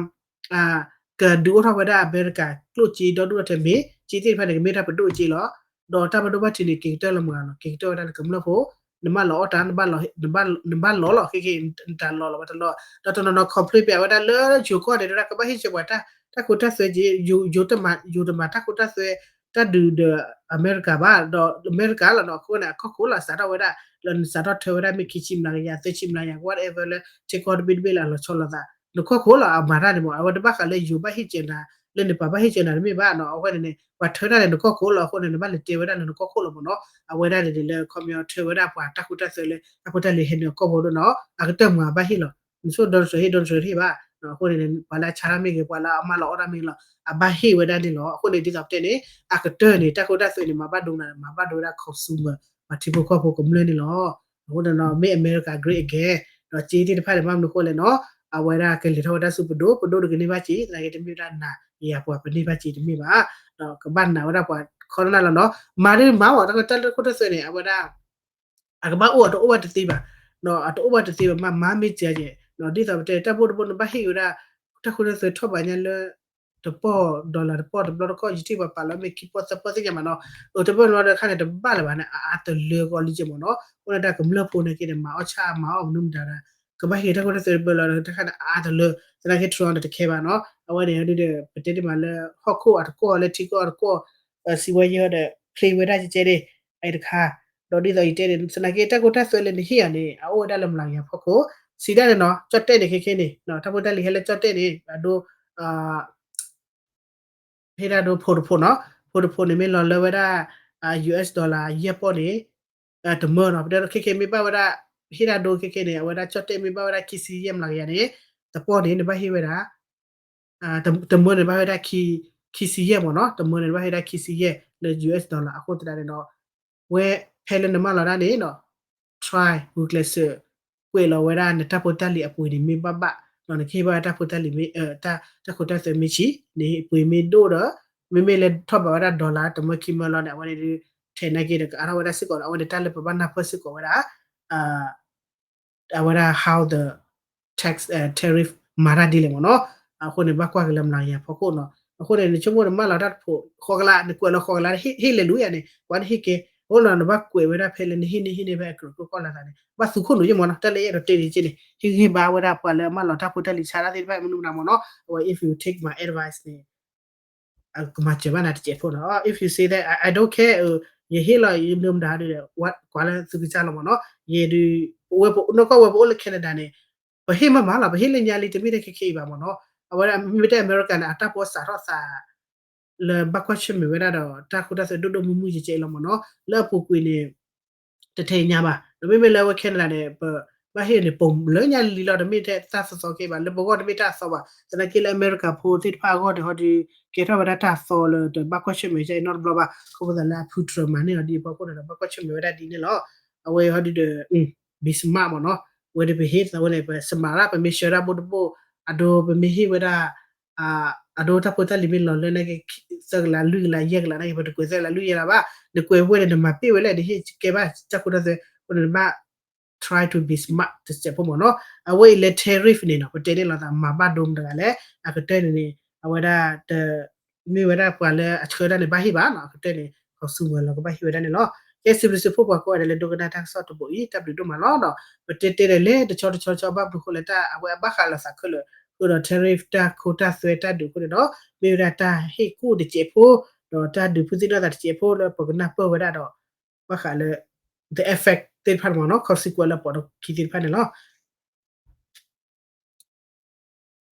ကဒုးအိၣ်ထီၣ်ဝဲဒၣ်အမဲရကၤကျိၣ်စ့ဒီဒူၣ်ဒီထၢမ့ၢ် စ့သ့ၣ်တဖၣ်န့ၣ် ကမ့ၢ်တၢ်ပဒိၣ်စ့လီၤ. ဒီးတၢ်ဘၣ်ဒိဘၣ်ထံးန့ၣ် က့ၤကတၢၢ်လၢမတၤဂၤလီၤ, က့ၤကတၢၢ်ဝဲဒၣ်လၢကမျၢၢ်ဖိ, နမၢလီၤအီၣ်တၢ် နဘၣ်လီၤလီၤ ခဲခဲ နတၢ်လီၤလီၤဝဲတလီၤ. ဒီးတနီၤနီၤ complain ပျးဝဲဒၣ်လၢယိၤကီၢ်န့ၣ် ဒၣ်ကဘၣ်ဟ့ၣ်စၢၤပှၤတၢ်ခိတၢ်သွဲက့ၤ, ယိၤတမၤတၢ်ခိတၢ်သွဲ တၢ်ဒုးဒီးအမဲရကၤဘၣ်, ဒီးအမဲရကၤလီၤနီၤ အဃိန့ၣ် အခီၣ်ခိၣ်လီၤ စးထီၣ်ဝဲဒၣ် လၢနစးထီၣ်ထၢဝဲဒၣ်မ့ၢ်ခံဆံမျးကယၤ သၢဆံမျးကယၤ whatever လၢ ထံကီၢ်တဘ့ၣ်တဘ့ၣ်လၢအလီၤဆီလိာ်သး နခီၣ်ခိၣ်လီၤ အမၤတၢ်န့ၣ်မ့ၢ် အဝဲတဘၣ်ဃးလၢယိၤဘၣ်ဟ့ၣ်စၢၤနၤ လၢနပှၤဘၣ်ဟ့ၣ်စၢၤနၤတမ့ၢ်ဘၣ်နီၤ အဝဲန့ၣ်န့ၣ် ပှၤထၢတၢ်န့ၣ် နခီၣ်ခိၣ်လီၤ အဃိန့ၣ် နဘၣ်လဲၤတဲဝဲဒၣ်လၢနခီၣ်ခိၣ်လီၤမ့ၢ်နီၤ အဝဲဒၣ်န့ၣ်လၢခီပညီထၢဝဲဒၣ်ပှၤတၢ်ခိတၢ်သွဲလၢ တၢ်ဖိတၢ်လံၤဟဲနုာ်အကီၢ်ဖိဒိၣ်နီၤ အကတၢၢ်မၤအဘၣ်ဟ့ၣ်လီၤ နဆိ Donald Trump ဟ့ၣ် Donald Trump တဟ့ၣ်ဘၣ် အဃိန့ၣ် ပှၤလၢအဆါတၢ်မ့ၢ်ဂ့ၤ ပှၤလၢအမၢလီၤအီၣ်တၢ်မ့ၢ်ဂ့ၤလီၤ အဘၣ်ဟ့ၣ်ဝဲဒၣ်န့ၣ်လီၤ အဃိန့ၣ် ဒ်သိးပတဲန့ၣ် အကတၢၢ်န့ၣ် တၢ်ခိတၢ်သွဲန့ၣ် မၤဘၣ်ဒိနၤ မၤဘၣ်ဒိဝဲဒၣ် consumer ပှၤထံဖိကီၢ်ဖိကမျၢၢ်န့ၣ်လီၤ အဃိန့ၣ်နီၤ make America great again ဒီးစ့သ့ၣ်တဖၣ်န့ၣ် ဘၣ်မနုၤအဃိလဲၣ်နီၤ အဝဲဒၣ်ကလဲၤထီၣ်ဝဲဒၣ်ဆူပဒိၣ် ပဒိၣ်တကန့ၢ်ဘၣ်စ့ သနာ်က့တမ့ၢ်ဝဲဒၣ်နၤယၤပှၤပန့ၢ်ဘၣ်စ့တမ့ၢ်ဘၣ် ဒီးကဘၣ်နာ်ဝဲဒၣ်ပှၤခီတနၢ်လီၤနီၤ မၤဒ်မၤဝဲ တၢ်ခိတၢ်သွဲန့ၣ် အဝဲဒၣ် အကဘၣ်အိၣ်အတအိၣ်ဘၣ်တသ့ဘၣ် အတအိၣ်ဘၣ်တသ့ဘၣ် မၤမၤမ့ၢ်စ့ကဲ ဒ်သိးပတဲ တၢ်ဘိၣ်တဘိၣ်နဘၣ်ဟ့ၣ်ဝဲဒၣ် တၢ်ခိတၢ်သွဲထီၣ်ဘးညါလၢ တပီၢ် dollar တပီၢ်တဘျီတခီၣ် ယထံၣ်ပှၤပာ်လီၤမ့ၢ်ခံပီၢ်သၢပီၢ်သ့ၣ်ညါမးနီၤ အတဘၣ်လီၤတခါန့ၣ် တဘၣ်လၢၤဘၣ်န့ၣ် အအါတလၢကီးလံကဲမးနီၤ အဃိန့ၣ်တၢ်ကမျၢၢ်ဖိန့ၣ်က့န့ၣ် မၤအီၣ်ဆၣ်မၤအီၣ်မနုၤမတၤဒီး ကဘၣ်ဟ့ၣ်တၢ်ခိတၢ်သွဲတဘၢလီၤတခါန့ၣ် အအါတလၢ သနာ်က့ Trump န့ၣ်တခဲဘၣ်နီၤ အဝဲန့ၣ်ဒီး ပတဲတ့ၢ်မးလၢဟီၣ်ခိၣ်အတကွီၢ်လၢထံကီၢ်အတကွီၢ် စံးဝဲယဲဒီး play ဝဲဒၣ်ကဲကဲန့ၣ် အတခါ ဒီးဒ်သိးယတဲန့ၣ် သနာ်က့တၢ်ခိတၢ်သွဲလၢနဟ့ၣ်အီၤန့ၣ် အအိၣ်ဝဲဒၣ်လၢမျးကယၤဖီခိၣ် စံးဒၣ်န့ၣ်နီၤ ကၠီၣ်တဲၣ်န့ၣ်ခဲခဲန့ၣ် တၢ်ဖိတၢ်လံၤဟဲလၢကၠီၣ်တဲၣ်န့ၣ် အဒိ ဟ့ၣ်ဒၣ်ဒိဖိတဖိနီၤ ဖိတဖိန့ၣ်မ့ၢ်လီၤလၢဝဲဒၣ် US dollar ယဲၢ်ပီၢ်န့ၣ် တမၢနီၤ ပတဲခဲခဲမ့ၢ်ဘၣ်ဝဲဒၣ် ဟ့ၣ်ဒၣ်ဒိခဲခဲန့ၣ် အဝဲဒၣ်ကၠီၣ်တဲၣ်မ့ၢ်ဘၣ်ဝဲဒၣ်ခံဆံယဲၢ်မျးကယၤန့ၣ် တပီၢ်န့ၣ် နဘၣ်ဟ့ၣ်ဝဲဒၣ် တမၢန့ၣ်ဘၣ်ဟ့ၣ်ဝဲဒၣ် ခံဆံယဲၢ်မ့ၢ်နီၤ တမၢန့ၣ်ဘၣ်ဟ့ၣ်ဝဲဒၣ်ခံဆံယဲၢ်လၢ US dollar အဃိသတးန့ၣ်ဒီး ဝဲဖဲလၢနမၢလီၤဒၣ်န့ၣ်နီၤ try ဂုာ်ကျဲးစၢး ကွဲးလီၤဝဲဒၣ်နတၢ်ဖိတၢ်လံၤအပှ့ၤန့ၣ်မ့ၢ်ဘၣ်ဘၣ် ဒီးနကဟ့ၣ်ဘၣ်တၢ်ဖိတၢ်လံၤမ့ၢ် တၢ်ခိတၢ်သွဲမ့ၢ်ဆံး နပှ့ၤမ့ၢ်ဒိၣ်ဒီး မ့မ့ၢ်လၢထီၣ်ဘးဝဲဒၣ် dollar တမၢခံမၢလီၤန့ၣ် အဝဲန့ၣ်ဒုး ထဲးန့ၣ်က့ဒီး ကအါထီၣ်ဝဲဒၣ်စ့ၢ်ကီးဒီး အဝဲန့ၣ်တၢ်လၢပဘၣ်နၢ်ပၢၢ်စ့ၢ်ကီးဝဲဒၣ် အဝဲဒၣ် how the tax tariff မၤတၢ်ဒ်လဲၣ်မ့ၢ်နီၤ. အဃိန့ၣ် ဘၣ်ကွၢ်က့ၤလၢမလၤကယၤဖီခိၣ်နီၤ. အဃိန့ၣ် နဆိကမိၣ်နမၢလီၤတၢ်တဖိး ဃီကလး နကွဲးလီၤဃီကလး ဟ့ၣ်လဲၤလူၤယၤန့ၣ် ပှၤနဟ့ၣ်က့ၤ အဃိနီၤ နဘၣ်ကွဲးဝဲဒၣ်ဖဲလၢနဟ့ၣ်န့ၢ်ဟ့ၣ်န့ၢ်ဖဲအကြၢးကီၢ်လီၤသးန့ၣ် ဘၣ်သူခိၣ်နူာ်ယ့ၢ်မ့ၢ်နီၤ. တၢ်လၢယအဲၣ်ဒိးတဲဒ်က့န့ၣ် ဟ့ၣ်ဂံၢ်ဘါဝဲဒၣ်ပှၤလၢအမၢလီၤတၢ်ဖိတၢ်လံၤဆါတၢ်သ့ၣ်တဖၣ်မနုၤမတၤမ့ၢ်နီၤ. အဝဲ if you take my advice န့ၣ် ကမၤစၢၤဘၣ်နၤတစဲးဖိနီၤ. If you say that I don't care ယဟ့ၣ်လီၤယမနုၤမတၤဒီး ကွၢ်လၢသုကစၢ်လီၤမ့ၢ်နီၤ. ယဲဒုး နီၢ်ကီၢ်ဝဲပအိၣ်လၢ Canada န့ၣ် ပဟ့ၣ်မးမးလီၤ ပဟ့ၣ်လၢညါလံ တမ့ၢ်ထဲခဲခဲအံၤဘၣ်မ့ၢ်နီၤ. အဝဲဒၣ်မ့မ့ၢ်ထဲအမဲရကၤန့ၣ် အတၢ်ဖိစးထီၣ်သး လၢဘၣ်ကွၢ်ဆၢၣ်မဲာ်ဝဲဒၣ်ဒီး တၢ်ခိတၢ်သွဲဒိၣ်ဒိၣ်မုၢ်မုၢ်ကဲကဲအံၤလီၤမ့ၢ်နီၤ. လၢအပူၤကွံာ်န့ၣ် တထဲညါဘၣ်. ဒီးမ့မ့ၢ်လၢအဝဲ Canada န့ၣ် ပဘၣ်ဟ့ၣ်န့ၣ် ပိာ်လၢညါလံလီၤ တမ့ၢ်ထဲတၢ်သီသီကဲဘၣ် လၢပဂီၢ်တမ့ၢ်တၢ်သီဘၣ်. သနာ်က့လၢအမဲရကၤဖိသ့ၣ်တဖၣ်အဂီၢ်န့ၣ် ဟီဒုး ကဲထီၣ်ဝဲဒၣ်တၢ်သီလၢတဘၣ်ကွၢ်ဆၢၣ်မဲာ်ကဲအံၤနီတဘျီဘၣ်. ခီဖျိသးလၢအဖုတြၢၤမၤန့ၢ်အီၤဒ်အံၤအဖီခိၣ်န့ၣ်ဒီး ဘၣ်ကွၢ်ဆၢၣ်မဲာ်ဝဲဒၣ်ဒ်န့ၣ်လီၤ. အဝဲဟီဒုးဒီး be smart မ့ၢ်နီၤ. ဝဲဒၣ်ပဟ့ၣ်သးဝဲန့ၣ် ပစမၤရၣ် ပမ့ၢ်ဆှၢဒၣ်ဘိတဘိ အဒိပမ့ၢ်ဟ့ၣ်ဝဲဒၣ် အဒိတၢ်ဖိတၢ်လံၤမ့ၢ်လီၤလၢ သၢကလးလွံၢ်ကလးယဲၢ်ကလးန့ၣ် ပတကွဲးသၢကလးလွံၢ်ယဲၢ်ကလးဘၣ်. နကွဲးဝဲန့ၣ် နမၤပ့ၢ်ဝဲလဲၣ် နဟ့ၣ်ကဲဘၣ်တၢ်ခိတၢ်သွဲ အဃိန့ၣ်နဘၣ် try to be smart တစဲးဖိမ့ၢ်နီၤ. အဝဲအံၤလၢ tariff န့ၣ်နီၤ ပတဲန့ၣ်လီၤသး မၤဘၣ်ဒိမတၤတဂၤလဲၣ် အကတၢၢ်န့ၣ်န့ၣ် အဝဲဒၣ်တ မ့ၢ်ဝဲဒၣ်ပှၤလၢအဆှၢတၢ်န့ၣ် ဘၣ်ဟ့ၣ်ဘၣ်နီၤ အကတၢၢ်န့ၣ် ခီဆူမဲာ်လီၤကဘၣ်ဟ့ၣ်ဝဲဒၣ်န့ၣ်လီၤ. ကဲစံးဘျုးစံးဖှိၣ်ပှၤကိးဂၤဒဲးလၢဒိကနၣ်တၢ်ကစီၣ်တဘိအံၤ တၢ်ဘျုးဒိၣ်မးလီၤဒီး ပတဲတဲဒ်လဲၣ်တဆီတဆီတဆီ ဘၣ်မနုၤဃိလဲၣ် တၢ်အဝဲအဘၣ်ဃးလီၤသးခဲလၢာ် ဃုာ်ဒီး tariff တၢ်ခိတၢ်သွဲတၢ်ဒုးအဃိန့ၣ်ဒီး မ့ၢ်ဝဲဒၣ်တၢ်ဟ့ၣ်ကူၣ်တစဲးဖိ ဒီးတၢ်ဒုးဖုသံၣ်နီၣ်သးတစဲးဖိလၢပကနၢ်ပၢၢ်ဝဲဒၣ်ဒီး ဘၣ်ဃးလၢ the effect သ့ၣ်တဖၣ်န့ၣ်မ့ၢ်နီၤ consequence လၢပိာ်အခံသ့ၣ်တဖၣ်န့ၣ်လီၤ.